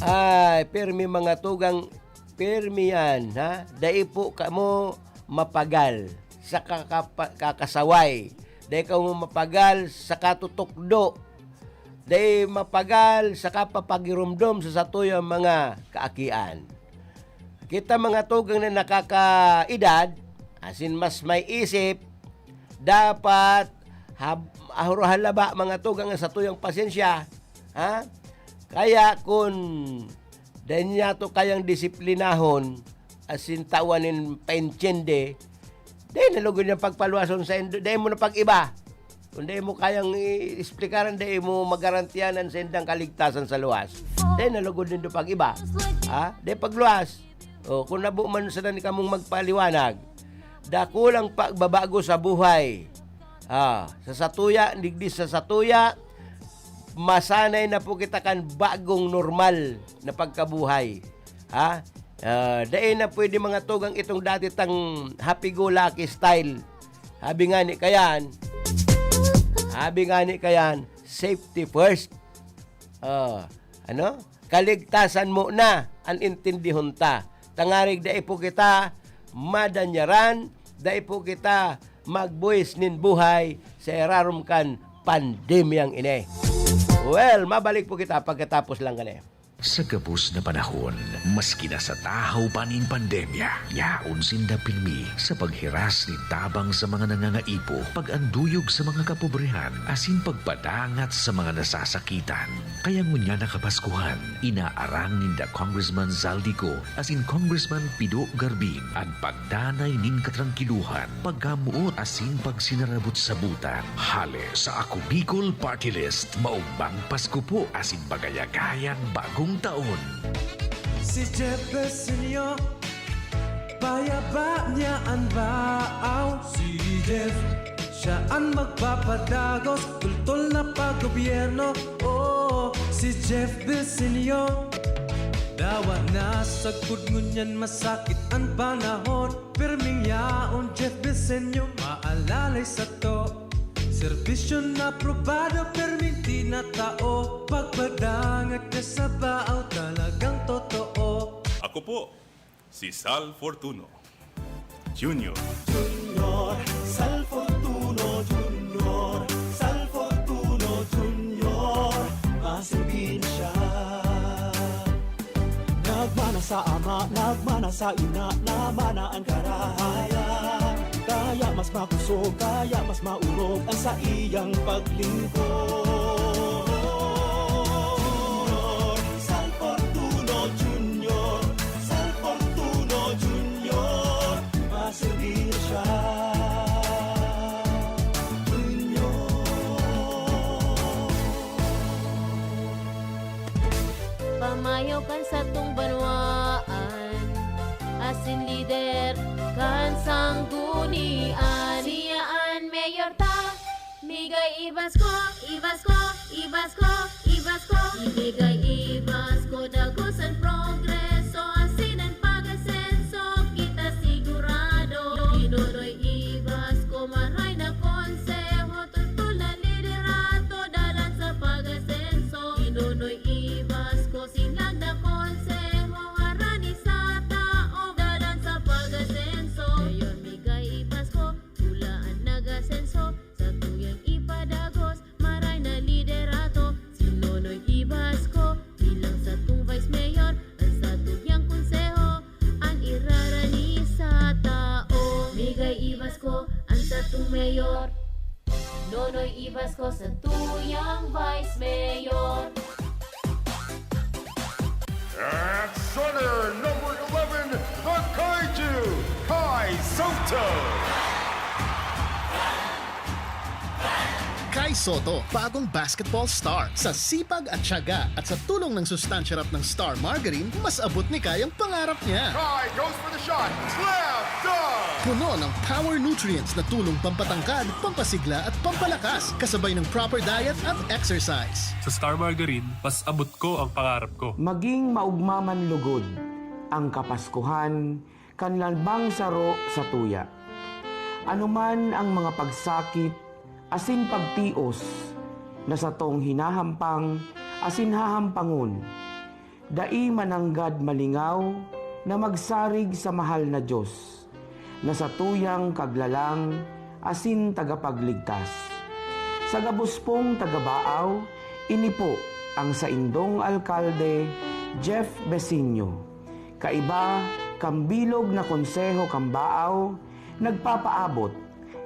Ay, pirmi, mga tugang, pirmi yan, ha? Dai po kamo mapagal sa kakapa-, kakasaway. Dai kamo mapagal sa katutukdo. Dai mapagal sa kapapagiromdom sa satuyang mga kaakian. Kita, mga tugang na nakakaedad, asin mas may isip, dapat hab-, ahurahan laba, mga tugang, an satuyang pasensya, ha? Kaya kun dai niyato kayang disiplinahon, asin tawan nin paintiende, dai na lugod niyang pagpaluwason saindo, dai mo na pag-iba. Kun dai mo kayang i-, eksplikaran, dai mo magarantiyahan an saindang kaligtasan sa luwas. Dai na lugod nindo pag-iba. Ha? Dai pagluwas. O, kun habo man sana ni kamong magpaliwanag, dakulang pagbabago sa buhay. Ah, sa satuya, digdi sa satuya, masanay na po kita kan bagong normal na pagkabuhay. Ha? Ah, dai na pwede, mga tugang, itong dati tang happy-go-lucky style. Sabi nga ni kayan, sabi nga ni kayan, safety first. Ah, ano? Kaligtasan mo na an intindihon ta. Tangarig dai po kita madanyaran, dai po kita magbuhis nin buhay sa irarom kan pandemyang ini. Well, mabalik po kita pagkatapos lang kani. Sa gabos na panahon, maski nasa tahaw pa nin pandemya, yaon sinda pirmi sa paghiras nin tabang sa mga nangangaipo, pag-anduyog sa mga kapobrehan, asin pagpadangat sa mga nasasakitan. Kaya ngunyan na Kapaskuhan, inaarang ninda Congressman Zaldy Co asin Congressman Pido Garbin an pagdanay nin katrangkilohan, pagkamoot asin pagsinarabot-sabotan. Hale sa Ako Bicol Party List, maugmang Pasko po asin magayagayang Bagong Taon. Si Jeff Besenyo, payaba niya an baaw. Si Jeff, siya an magpapadagos, tultol na pag-gobyerno. Oo, si Jeff Besenyo. Dawa na sagkod ngunyan, masakit an panahon. Pirming yaon, Jeff Besenyo, maalalay sato. Serbisyo na probado, pirming tinatao. Pagpadangat ka sa baaw, talagang totoo. Ako po, si Sal Fortuno Junior. Junior, Sal Fortuno Junior, Sal Fortuno Junior, maserbi na siya. Nagmana sa ama, nagmana sa ina, namana an karahayan. Kaya mas makusog, kaya mas maurog an saiyang paglingkod. Sal Fortuno Junior, Sal Fortuno Junior, maserbi na siya. Junior. Pamayo kan satong banwaan, asin lider kan sanggunian. Siya an mayor ta, migay i-Pasko, i-Pasko, i-Pasko, i-Pasko. Migay i-Pasko, dagos an progreso, asin an pag-asenso, kita sigurado. Ginonoy i-Pasko, maray na konseho, tultol na liderato, dalan sa pag-asenso. Ginonoy i-Pasko, sinlag na konseho, harani sa tao, dalan sa pag-asenso. Mayor, migay i-Pasko, pula an nag-asenso, satuyang ipadagos, maray na liderato. Si Nonoy i-Pasko, bilang satong vice mayor, an satuyang konseho, an irarani sa tao. Migay i-Pasko, an satong mayor. Nonoy i-Pasko, satuyang vice mayor. At center, number eleven, the Kaiju, Kai Soto. Kai Soto, bagong basketball star. Sa sipag at tiyaga at sa tulong ng sustansya rap ng Star Margarine, mas abot ni Kai ang pangarap niya. Kai goes for the shot. Slam dunk! Puno ng power nutrients na tulong pampatangkad, pampasigla at pampalakas, kasabay ng proper diet at exercise. Sa Star Margarine, mas abot ko ang pangarap ko. Maging maugma man lugod ang Kapaskuhan kan lalbang saro sa tuya. Ano man ang mga pagsakit asin pagtios na satong hinahampang asin hahampangon, dai mananggad malingaw na magsarig sa mahal na Dios, na satuyang Kaglalang asin Tagapagligtas. Sa gabos pong taga-Baaw, ini po ang saindong alkalde, Jeff Besinio. Kaiba kan bilog na konseho kan Baaw, nagpapaabot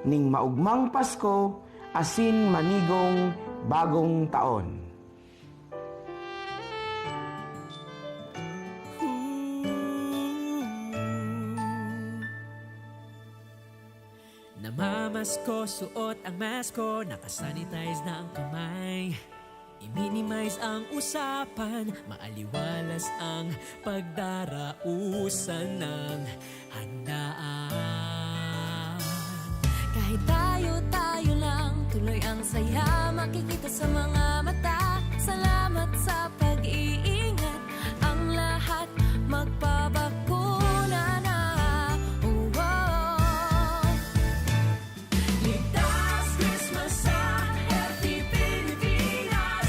ning maugmang Pasko Asin manigong bagong taon. Namamasko, suot ang mask ko, nakasanitize na ang kamay. I-minimize ang usapan, maaliwalas ang pagdarausan ng handaan. Kahit tayo-tayo lang, tuloy ang saya makikita sa mga mata. Salamat sa pag-iingat, ang lahat magpabakuna na. Oh, oh. Ligtas Christmas sa Healthy Pilipinas.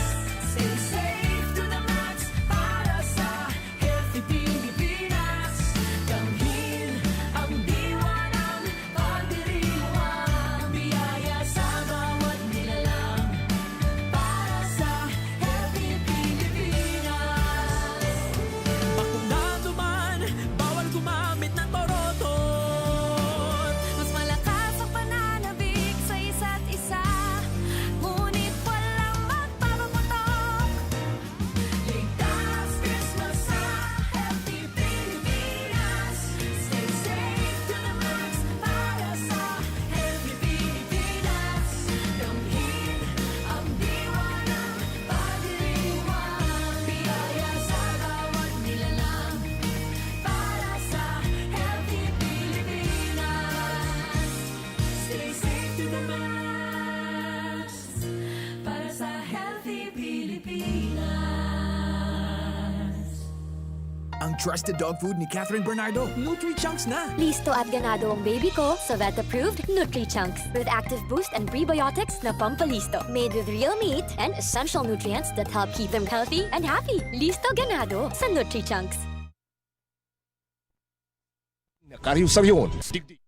Stay safe to the max para sa Healthy Pilipinas. Damhin ang diwa ng pagdiriwang. Biyaya sa bawat nilalang para sa Healthy Pilipinas. Bakunado man, bawal gumamit ng borotot. Mas malakas ang pananabik sa isa't isa, ngunit walang magpapaputok. Ligtas Christmas sa Healthy Pilipinas. Stay safe to the max para sa Healthy Pilipinas. Damhin ang diwa ng pagdiriwang. Biyaya sa bawat nilalang para sa Healthy Pilipinas. Stay safe to the max para sa Healthy Pilipinas. Ang trusted dog food ni Catherine Bernardo, Nutri-Chunks na! Listo at ganado ang baby ko sa vet-approved Nutri-Chunks. With active boost and prebiotics na pampalisto. Made with real meat and essential nutrients that help keep them healthy and happy. Listo ganado sa Nutri-Chunks. na Karyusaryon, digdi.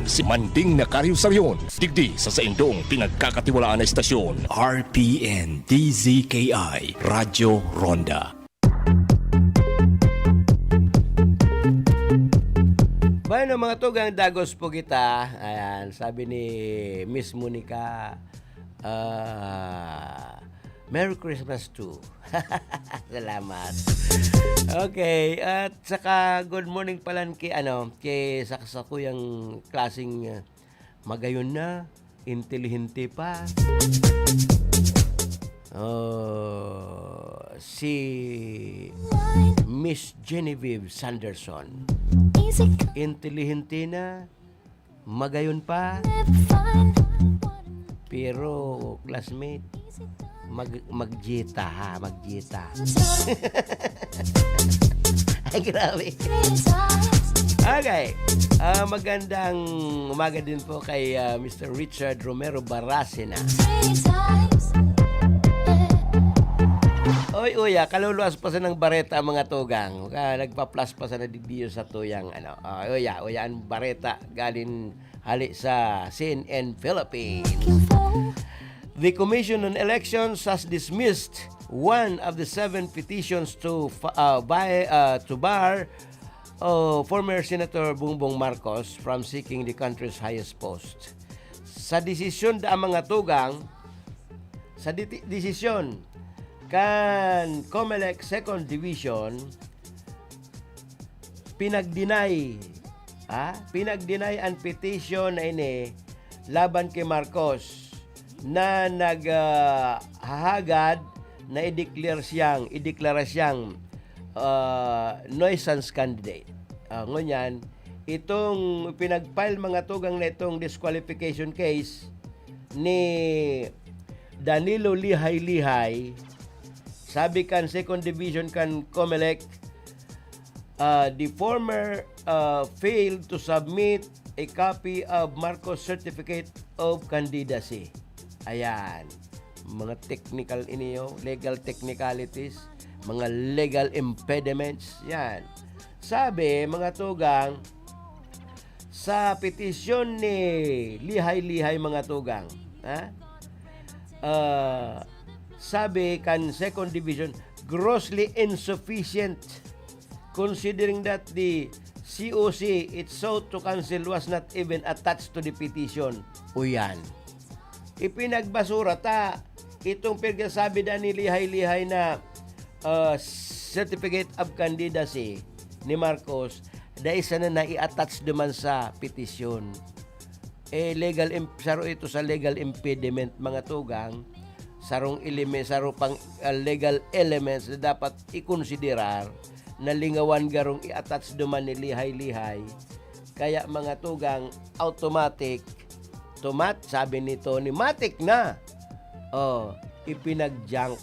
Si Manding na Karyusaryon, digdi sa saindong pinagkakatiwalaan na istasyon. R P N D Z K I, Radyo Ronda. Bueno, mga tugang, dagos po kita. Ayan, sabi ni Miss Monica, ah, Merry Christmas too. Salamat. Okay, at saka good morning pala ki, ano, ki sa, sa kuyang klaseng, ah, magayon na, intelihente pa. Oh, si Miss Genevieve Sanderson. Intelihente na, magayon pa. Pero, classmate, mag, magjita ha, magjita. Ay, grabe. Okay. Ah, magandang umaga din po kay, ah, Mister Richard Romero Baracena. Oy, uya, kaluluwas pa sa nang bareta ang mga tugang. Ah, nagpa-plus pa sa nadidiyo sa tuyang, ano. Ah, uya, uya, ang bareta galing hali sa C N N Philippines. The Commission on Elections has dismissed one of the seven petitions to, uh, by, uh, to bar, uh, former Senator Bongbong Marcos from seeking the country's highest post. Sa desisyon da mga tugang, sa diti- desisyon kan Comelec Second Division, pinag-deny, ha? Pinag-deny ang petition na ini laban kay Marcos na nag, ah, hahagad na i-declare siyang, ideklara siyang, ah, nuisance candidate. Ah, ngunyan, itong pinag-file mga tugang na itong disqualification case ni Danilo Lihay-Lihay, sabi kan Second Division kan Comelec, ah, the former, ah, failed to submit a copy of Marcos Certificate of Candidacy. Ayan. Mga technical ini, oh, legal technicalities, mga legal impediments. Yan. Sabi, mga tugang, sa petisyon ni Lihay-Lihay, mga tugang, ha? Ah, sabi kan Second Division, grossly insufficient considering that the C O C, it sought to cancel, was not even attached to the petition. O yan. Ipinagbasura ta itong pinagsasabi na ni Lihay-Lihay na, ah, certificate of candidacy ni Marcos, dai sana na i-attach duman sa petisyon. Eh, legal imp-, saro ito sa legal impediment, mga tugang, sarong eleme-, saro pang, ah, legal elements na dapat ikonsiderar na lingawan garong i-attach duman ni Lihay-Lihay. Kaya, mga tugang, automatic, tomat-, sabi ni Tony, matik na. Oh, ipinag-junk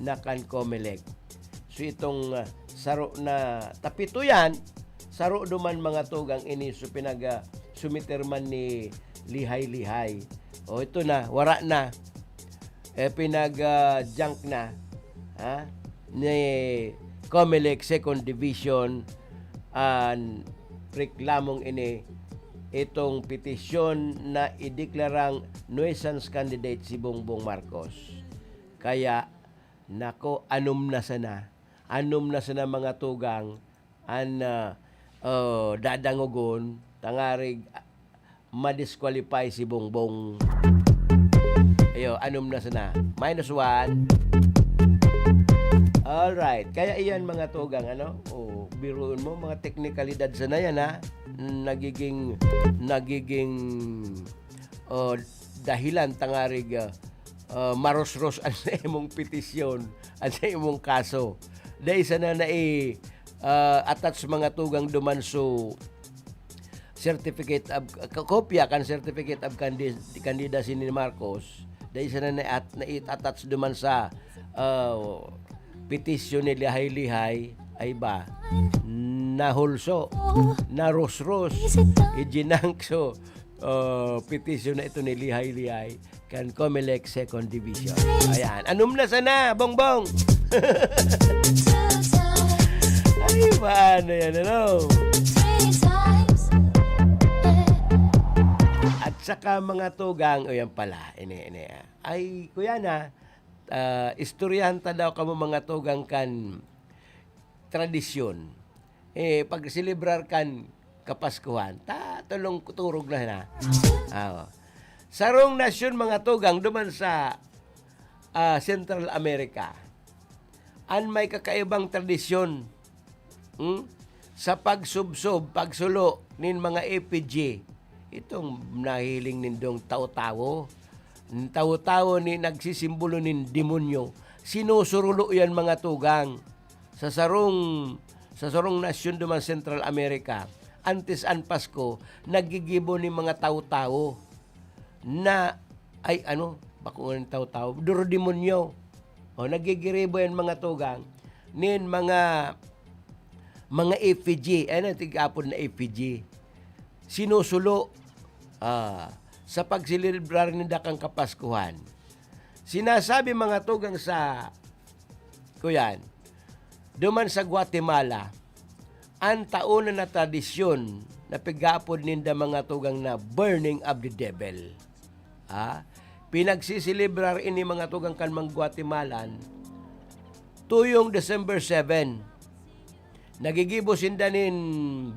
na kan Comelec. So, itong, ah, saro na tapito yan, saro duman, mga tugang, ini so pinag, ah, sumiter man ni Lihay-Lihay. O, ito na, wara na. Eh, pinag, ah, junk na, ha, ni Comelec Second Division an reklamong ini, itong petisyon na ideklarang nuisance candidate si Bongbong Marcos. Kaya, nako, anom na sana. Anom na sana, mga tugang, an, ah, oh, dadangogon, tangarig, ah, ma-disqualify si Bongbong. Ayo, anom na sana. Minus one. Alright. Kaya iyan, mga tugang, ano? O, biruon mo, mga teknikalidad sana yan, ha? Nagiging, nagiging, oh, dahilan tangarig, ah, ah, marosros an sa imong petisyon, an sa imong kaso. Dai sana na i, ah, attach, mga tugang, duman so certificate of, k-, kopya kan certificate of candi-, candidacy ni Marcos. Dai sana na at-, na i-attach duman sa, ah, petisyon ni Lihay-Lihay. Ay ba? Nahulso. Narosros. Ijinangso. Oh, petisyon na ito ni Lihay-Lihay kan Comelec Second Division. Ayan. Anom na sana, Bongbong! Ay, paano yan, ano? At saka, mga tugang, o, yan pala. Ini, ini, ah. Ay, kuya na, ah, istoryahan ta daw kamo, mga tugang, kan tradisyon. Eh, pagselebrar kan Kapaskuhan, ta-, tulong turog na na. Oo. Sarong nasyon, mga tugang, duman sa, ah, Central America, an may kakaibang tradisyon, hmm, sa pagsubsob, pagsulo nin mga effigy. Itong nahiling nindong tawo-tawo. Tawo-tawo ni nagsisimbolo nin demonyo. Sinusurulo yan, mga tugang. Sa sarong, sa sarong nasyon duman Central America, antes an Pasko, naggigibo nin mga tawo-tawo na, ay, ano, bako nga nin tawo-tawo, durodemonyo. O, nagigiribo yan, mga tugang, nin mga, mga effigy. Ano, tig-apod na effigy. Sinusulo, ah, sa pagselebrar ninda kan Kapaskuhan. Sinasabi, mga tugang, sa, kuyan, duman sa Guatemala, an taon na tradisyon na pig-aapod ninda, mga tugang, na Burning of the Devil. Ha? Pinagsiselebrar ini, mga tugang, kan mga Guatemalan tuyong December seven. Nagigibo sinda nin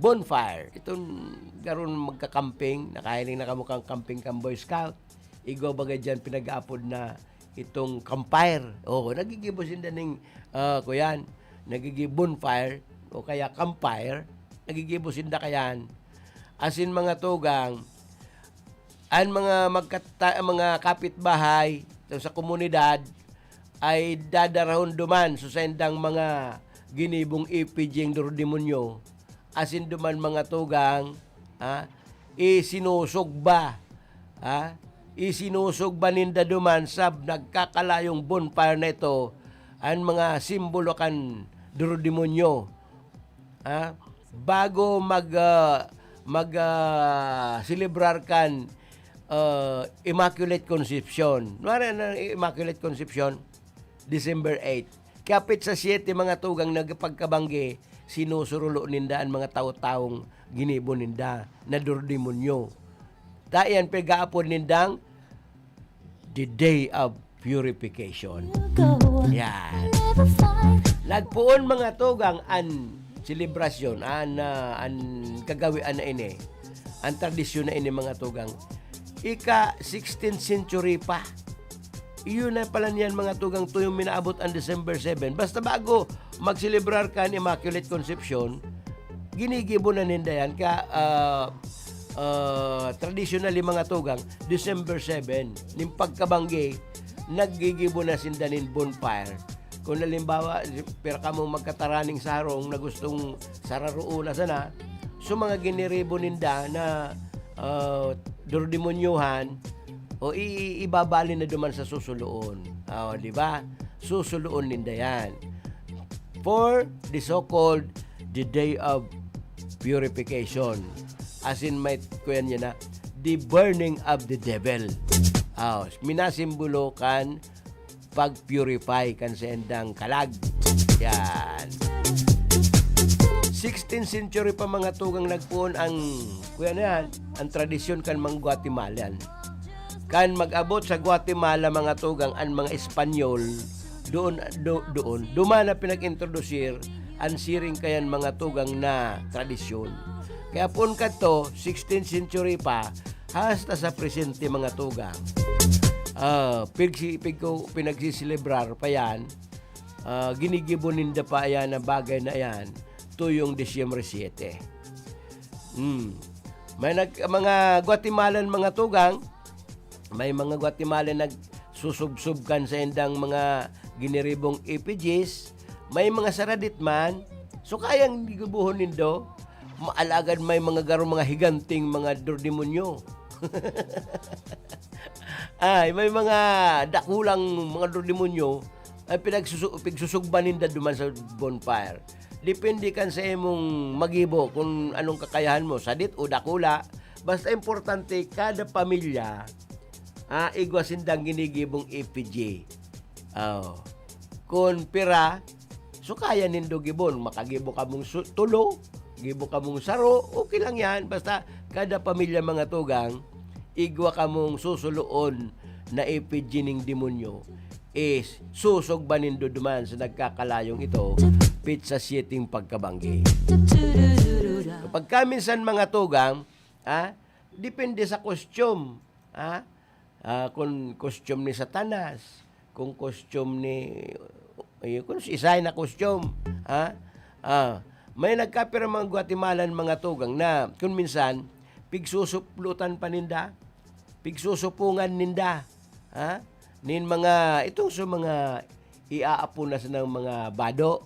bonfire. Itong garon magkakamping, nakahiling na kamo kan camping kan Boy Scout. Igwa baga diyan pinag-aapod na itong campfire. Oo, nagigibo sinda ning, ah, kuyan, nagigi-, bonfire o kaya campfire. Nagigibo sinda kayan. Asin, mga tugang, an mga magkata-, mga kapitbahay sa komunidad ay dadarahon duman sa saindang mga ginibong effigy ang durodemonyo. Asin duman, mga tugang, ha, isinusugba, ha, isinusugba ninda duman sa nagkakalayong bonfire na ito an mga simbolo kan durodemonyo, ha, bago mag, ah, mag, ah, selebrar kan, ah, Immaculate Conception. Mara na Immaculate Conception, December eight. Kaya petsa siyete, mga tugang, nagpagkabanggi, sinusurulo ninda an mga tawo-tawong ginibo ninda na durodemonyo. Ta iyan pig-aapod nindang the Day of Purification. Yan. Nagpoon, mga tugang, an selebrasyon, an, ah, an gagawian na ini, an tradisyon na ini, mga tugang, ika sixteenth century pa. Iyon na pala niyan, mga tugang, tuyong minaabot ang December seven. Basta bago magselebrar kan Immaculate Conception, ginigibo na ninda yan. Kaya, ah, ah, traditionally, mga tugang, December seven, ning pagkabanggi, naggigibo na sinda nin bonfire. Kung halimbawa, pira kamo magkataraning sa harong na gustong sararoon na sana, so mga giniribo ninda na, ah, dordemonyohan, o i-, i-, ibabali na duman sa susuloon. O, di ba? Susuloon ninda yan. For the so-called the day of purification. As in, may, kuyan niya na, the burning of the devil. O, minasimbolo kan pag-purify kan saindang kalag. Yan. Sixteenth century pa, mga tugang, nagpoon ang, kuya na yan, ang tradisyon kan mga Guatemalan. Kan mag-abot sa Guatemala, mga tugang, ang mga Espanyol, doon, do-, doon, duman na pinag-introdusir ang siring kayan, mga tugang, na tradisyon. Kaya poon kadto, sixteenth century pa, hasta sa presente, mga tugang. Ah, pigsi-, pigko-, pinagsiselebrar pa yan. Ah, ginigibo ninda pa yan, ang bagay na yan, tuyong Disyembre siete. Hmm. May nag-, mga Guatemalan, mga tugang, may mga Guatemalan nagsusubsob kan saindang mga giniribong effigies. May mga saradit man, so kayang gigibohon nindo. Ma-, alagad may mga garo, mga higanting mga dordemonyo. Ay, may mga dakulang mga dordemonyo ay pinagsusu-, pigsusugban ninda duman sa bonfire. Depende kan sa imong magibo kung anong kakayahan mo, sadit o dakula. Basta importante, kada pamilya, ah, igwa sindang ginigibong effigy. Oh. Kun pira, so kaya nindo gibon. Makagibo kamong su-, tulo, gibo kamong saro, okay lang yan. Basta kada pamilya, mga tugang, igwa kamong susuloon na effigy ning demonyo, is susugban nindo duman sa nagkakalayong ito, petsa siyete pagkabanggi. Kapag ka minsan, mga tugang, ah, depende sa costume, ah, ah, kung costume ni Satanas, kung costume ni, eh, kung isay na costume, ah, ah, may nagkapira mga Guatemalan, mga tugang, na kung minsan, pigsusuplutan pa ninda, pigsusupungan ninda, ha? Nin mga, itong sa mga iaapo na sa ng mga bado,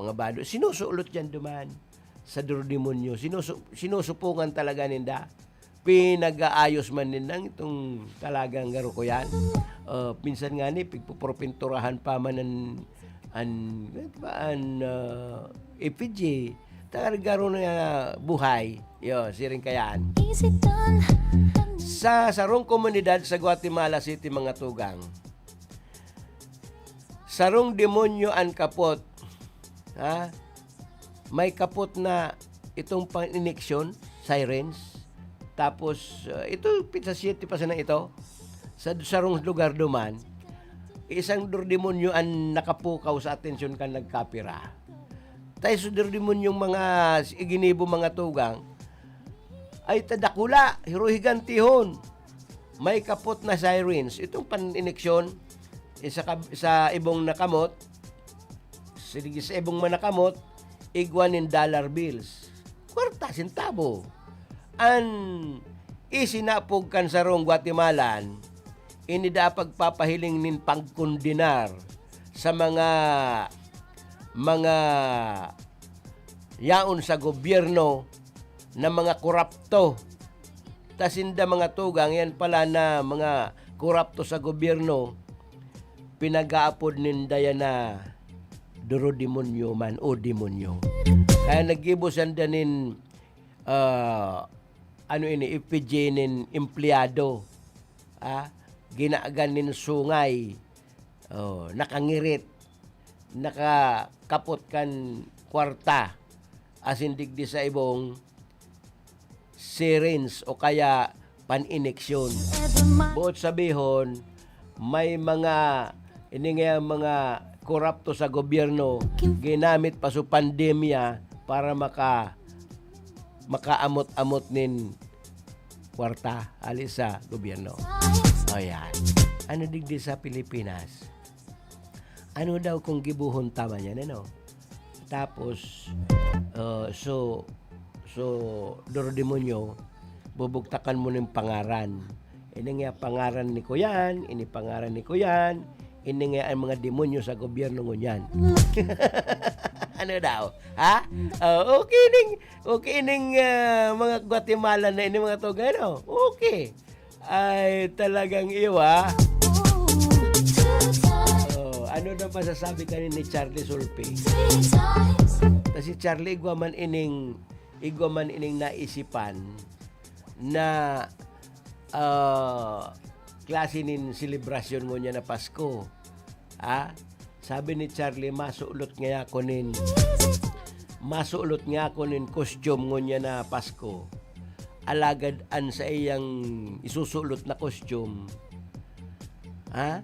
mga bado, sinusulot yan duman sa dordemonyo. Sinusu-, sinusupungan talaga ninda. Pinag-aayos man nindang itong talagang garo ko yan. Ah, minsan nga ni, pigpupurpinturahan pa man an, an, ano ba, an, ah, effigy. Talagang garo na buhay. Yo, siring kayaan. Sa sarong komunidad sa Guatemala City, mga tugang, sarong demonyo an kapot. Ha? May kapot na itong pang-ineksyon, sirens. Tapos, uh, ito, petsa siyete pa sana ito. Sa sarong lugar duman, isang dordemonyo an nakapukaw sa atensyon kan nagkapira. Tayo sa dordemonyong mga iginibo, mga tugang, ay tadakula, higantihon. May kapot na sirens. Itong pan-ineksyon, isa ka, sa ibong nakamot, sige, sa ibong manakamot, igwa nin dollar bills. Kwarta, sentabo. An isinapog kan sarong Guatemalan, ini daa pagpapahiling nin pagkondenar sa mga, mga yaon sa gobyerno na mga korapto. Ta sinda, mga tugang, yan pala na mga korapto sa gobyerno, pinag-aapod ninda yan na dorodemonyo man o demonyo. Kaya naggibo sanda nin, ah, ano ini, effigy nin empleyado. Ah, ginagan nin sungay. Oh, nakangirit. Nakakapot kan kwarta. Asin digdi sa ibong, sirens o kaya pan-ineksyon. Boot sabihon, may mga, ini nga mga korapto sa gobyerno, ginamit pa sa pandemya, para maka-, makaamot-amot nin kwarta hali sa gobyerno. O yan. Ano digdi sa Pilipinas? Ano daw kung gibohon ta man yan, ano? Tapos, uh, so, so, doro demonyo, bubugtakan mo ning pangaran. Ini nga pangaran ni Kuyan, ini pangaran ni Kuyan, ini nga ang mga demonyo sa gobyerno ngunyan. Ano daw? Ha? Oh, okay ning, okay ning, ah, mga Guatemala na ini, mga Togano. Okay. Ay, talagang iyo, ah. Oh, ano daw masasabi kanin ni Charlie Sulpi? Ta si Charlie, igwa man ining, igwa man ining naisipan na, ah, klase nin selebrasyon ngunyan na Pasko. Ah, sabi ni Charlie, masulot ngaya ko nin, masulot ngaya ko nin costume ngunyan na Pasko. Alagad an saiyang isusulot na costume, ha?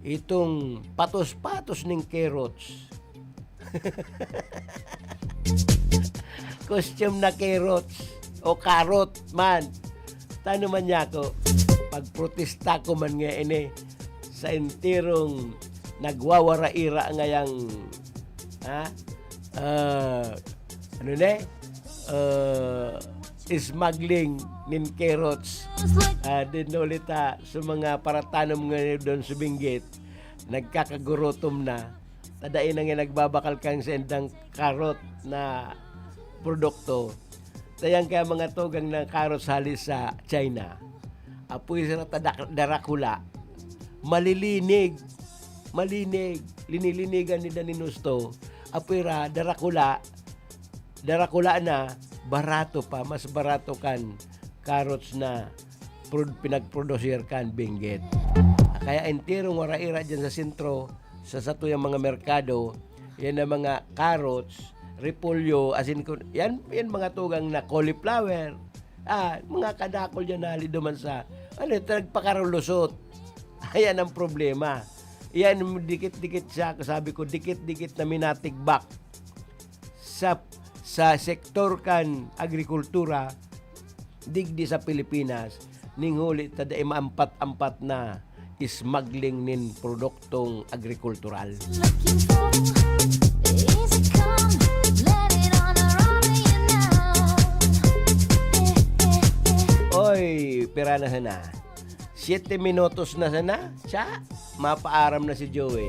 Itong patos-patos ning carrots. Costume na carrots o karot man. Tano man niya ako, pagprotesta ko man nga ini sa enterong nagwawaraira ngayang, ha? Ah, ano na eh? Ah, smuggling nin carrots. Ah, din ulit, ah, sa mga paratanom nga doon sa Benguet, nagkakagurotom na. Tadain na nga nagbabakal kan sa indang karot na produkto. Tayang kaya mga tugang na karot hali sa China. Apoy sila ta dak-, darakula. Malilinig. Malinig. Linilinigan ni Daninusto. Apoy ra, darakula. Darakula na, barato pa. Mas barato kan carrots na prod-, pinagprodusir kan Benguet. Kaya enterong waraira dyan sa sentro, sa satuyang mga merkado, yan ang mga carrots, repolyo, asin ko, yan, yan mga tugang na cauliflower. Ah, mga kadakol dyan na hali duman sa, ano, ito, nagpakarulusot. Ayan ang problema. Yan, dikit-dikit siya, sabi ko, dikit-dikit na minatigbak sa, sa sektor kan agrikultura, digdi sa Pilipinas, ning huli ta dai maampat-ampat na smuggling nin produktong agrikultural. Looking for easy come, let it on or on you now. Oy, pira na sana? Siete minutos na sana? Siya, mapaaram na si Joey.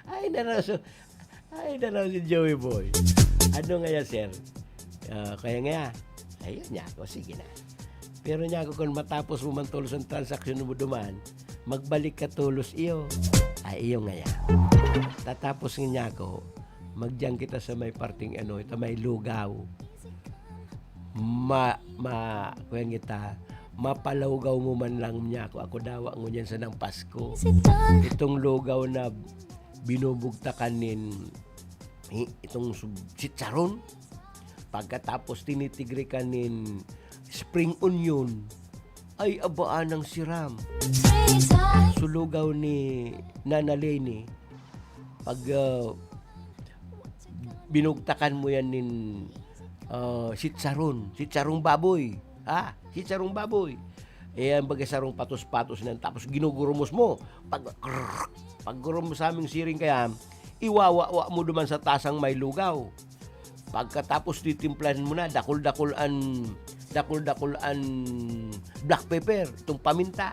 Ay, naraso. Ay, naraw si Joey Boy. Ano ngaya, sir? Ah, kaya ngaya, ayun niya ako, sige na. Pero niya ako, kung matapos mo man tolos ang transaksyon mo duman, magbalik ka tolos iyo. Ay, iyo ngaya. Tatapos nga niya ako, magdiyan kita sa may parting ano, ito may lugaw. Ma-, ma-, kuyan kita, mapalawgaw mo man lang niya ako. Ako dawa ngunyan sa nang Pasko. Itong lugaw na binubugtakan nin, hi-, itong sub-, chicharon. Pagkatapos tinitigrikan nin spring onion. Ay, abaan ang siram. Sulugaw ni Nana Leni. Pag, ah, binugtakan mo yan nin, ah, sitsaron, sitsarong baboy. Ha? Sitsarong baboy. Eh, ang bagay sarong patos-patos na yan. Tapos ginugurumos mo. Pag, pag gurumos sa aming siring kaya, iwawawa mo duman sa tasang may lugaw. Pagkatapos titimplahan mo na, dakul-dakul an, dakul-dakul an black pepper, itong paminta.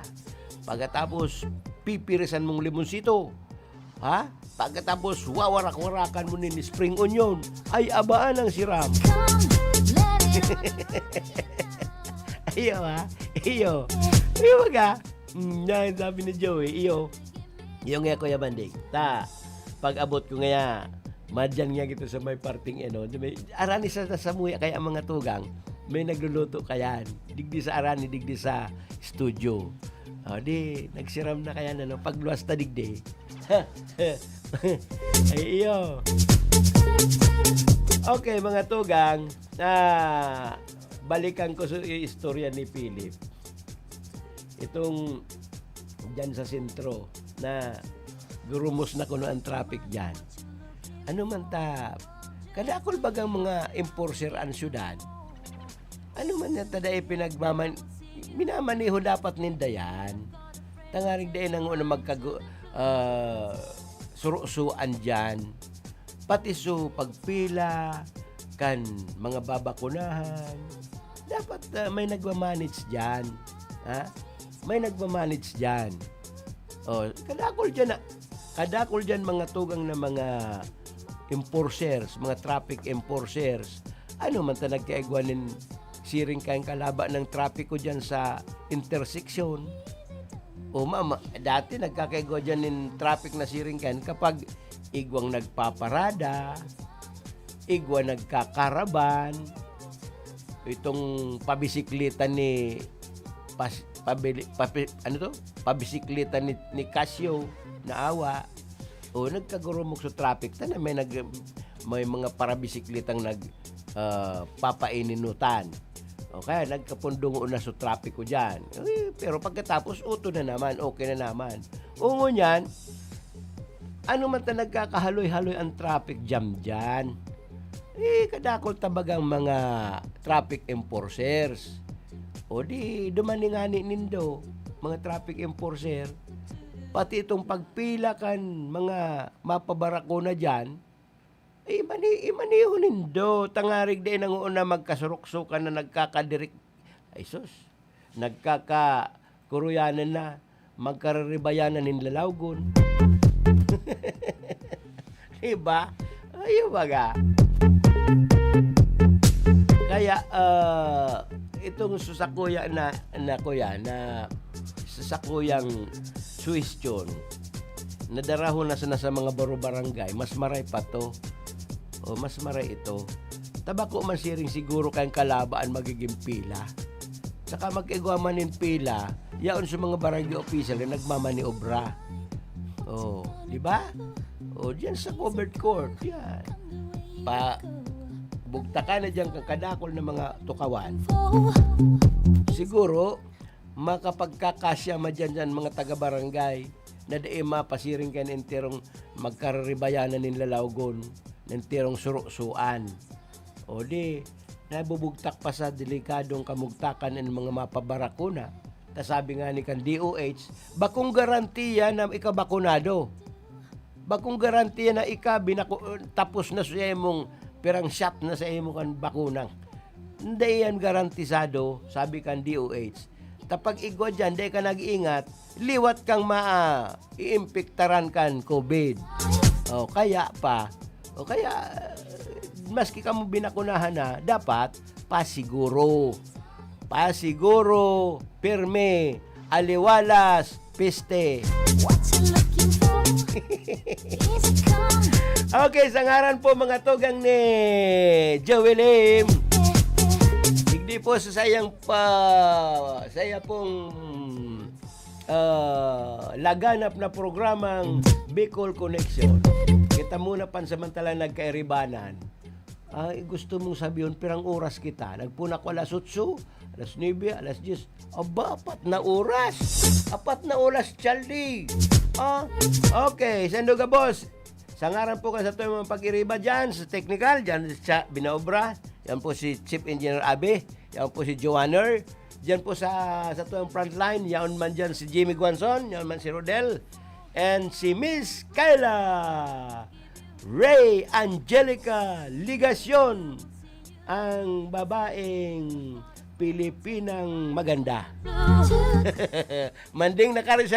Pagkatapos, pipirisan mong limonsito. Ha? Pagkatapos, wawarak-warakan mo nin spring onion. Ay, abaan ang siram. Iyo, ha? Iyo. Iyo, baga? Mm, yan, sabi ni Joey, iyo. Iyo nga, Kuya Banding. Ta, pag-abot ko ngaya, madyan nga gito sa may parting, ano, may, arani sa, sa muya, kaya ang mga tugang, may nagluluto kayan. Digdi sa arani, digdi sa studio. O, di, nagsiram na kaya na, no? Pagluwas ta digdi. Ay, iyo. Okay, mga tugang, ah, balikan ko sa i-, istorya ni Philip. Itong dyan sa sentro na gurumos na kuno ang traffic dyan. Ano man ta, Kadakul bagang mga enforcer an syudad. Ano man yan, ta dai pinagmaman-, minamaneho dapat ninda yan. Tangaring dai na ngona magkagu-, ah, surusuan diyan. Pati su pagpila kan mga babakunahan, dapat, ah, may nagma-manage diyan, ha? May nagma-manage diyan. Oh, kadakul diyan na, kadakul diyan mga tugang na mga enforcers, mga traffic enforcers. Ano man ta nagkaigwa nin siring kan kalaba ng trapiko diyan sa interseksyon? O mama, dati nagkakaigwa diyan nin traffic na siring kan kapag igwang nagpaparada, igwa nagkakaraban, itong pabisikleta ni pas-, pabili-, papi-, ano 'to? Pabisikleta ni, ni Casio na awa. O, nagkagurumog sa traffic. Tana, may nag-, may mga parabisikletang nag-, ah, papaininutan. O kaya nagkapundungo na sa trapiko diyan. Eh, pero pagkatapos, uto na naman, okay na naman. O ngunyan, ano man ta nagkakahaloy-haloy ang traffic jam diyan? Eh, kadakul ta bagang mga traffic enforcers. O di, dumani ngani nindo, mga traffic enforcer. Pati itong pagpila kan mga mapabarako na diyan, eh, mani-, imaneho nindo. Tangarig dai na ngona magkasuruksukan na nagkakadirik-, ay sus, nagkakakuruyanan na, magkararibayanan nin lalawgon. Diba? Ayun baga. Kaya, ah, itong susakuya na, na kuya, na sasakuyang suwestyon, nadarahon na sana sa mga baro-barangay, mas maray pa 'to. O, mas maray ito. Ta bako man siring siguro kan kalaba an magiging pila. Saka mag-igwa man nin pila, yaon sa mga barangay official na nagmamaniobra. O, di ba? O, diyan sa covered court, yan. Pa, bugtakan na diyan kan kadakul na mga tukawan. Siguro, makapagkakasya man diyan, diyan mga taga-barangay na dai mapasiring kan enterong magkararibayanan nin lalawgon, na enterong surusuan. O di, nabubugtak pa sa delikadong kamugtakan an mga mapabarakuna. Ta sabi nga ni kan D O H, "Bakong garantiya na ika bakunado. Bakong garantiya na ika binaku-, tapos na sa imong pirang shot na sa imo kan bakuna." Hindi yan garantisado, sabi kan D O H. Ta pag igwa diyan, di ka nag-iingat, liwat kang ma-, iimpiktaran kan COVID. O kaya pa, o kaya, maski kamo binakunahan na, dapat pasiguro. Pasiguro, pirmi, aliwalas, piste. What you looking for? Easy come. Okay, sa ngaran po, mga tugang ni Joey Lim, digdi po sa sayang pa, saya pong, ah, laganap na programang Bicol Connection. Kita muna pansamantala nagkairibanan. Ay, gusto mong sabihon, pirang oras kita? Nagpuna ko alas otso, alas nuebe, alas dyes. Aba, apat na oras. Apat na oras, Chaldi. Ah, okay, sendo gabos. Sa ngaran po kan satuyang mga pag-iriba dyan, sa technical, dyan sa binaobra. Yan po si Chief Engineer Abe. Yan po si Joanner. Dyan po sa, satuyang frontline, yaon man dyan si Jimmy Guanzon, yaon man si Rodel. And si Miss Kayla Ray Angelica Ligacion, ang babaeng Pilipinang maganda. Manding na ka rin sa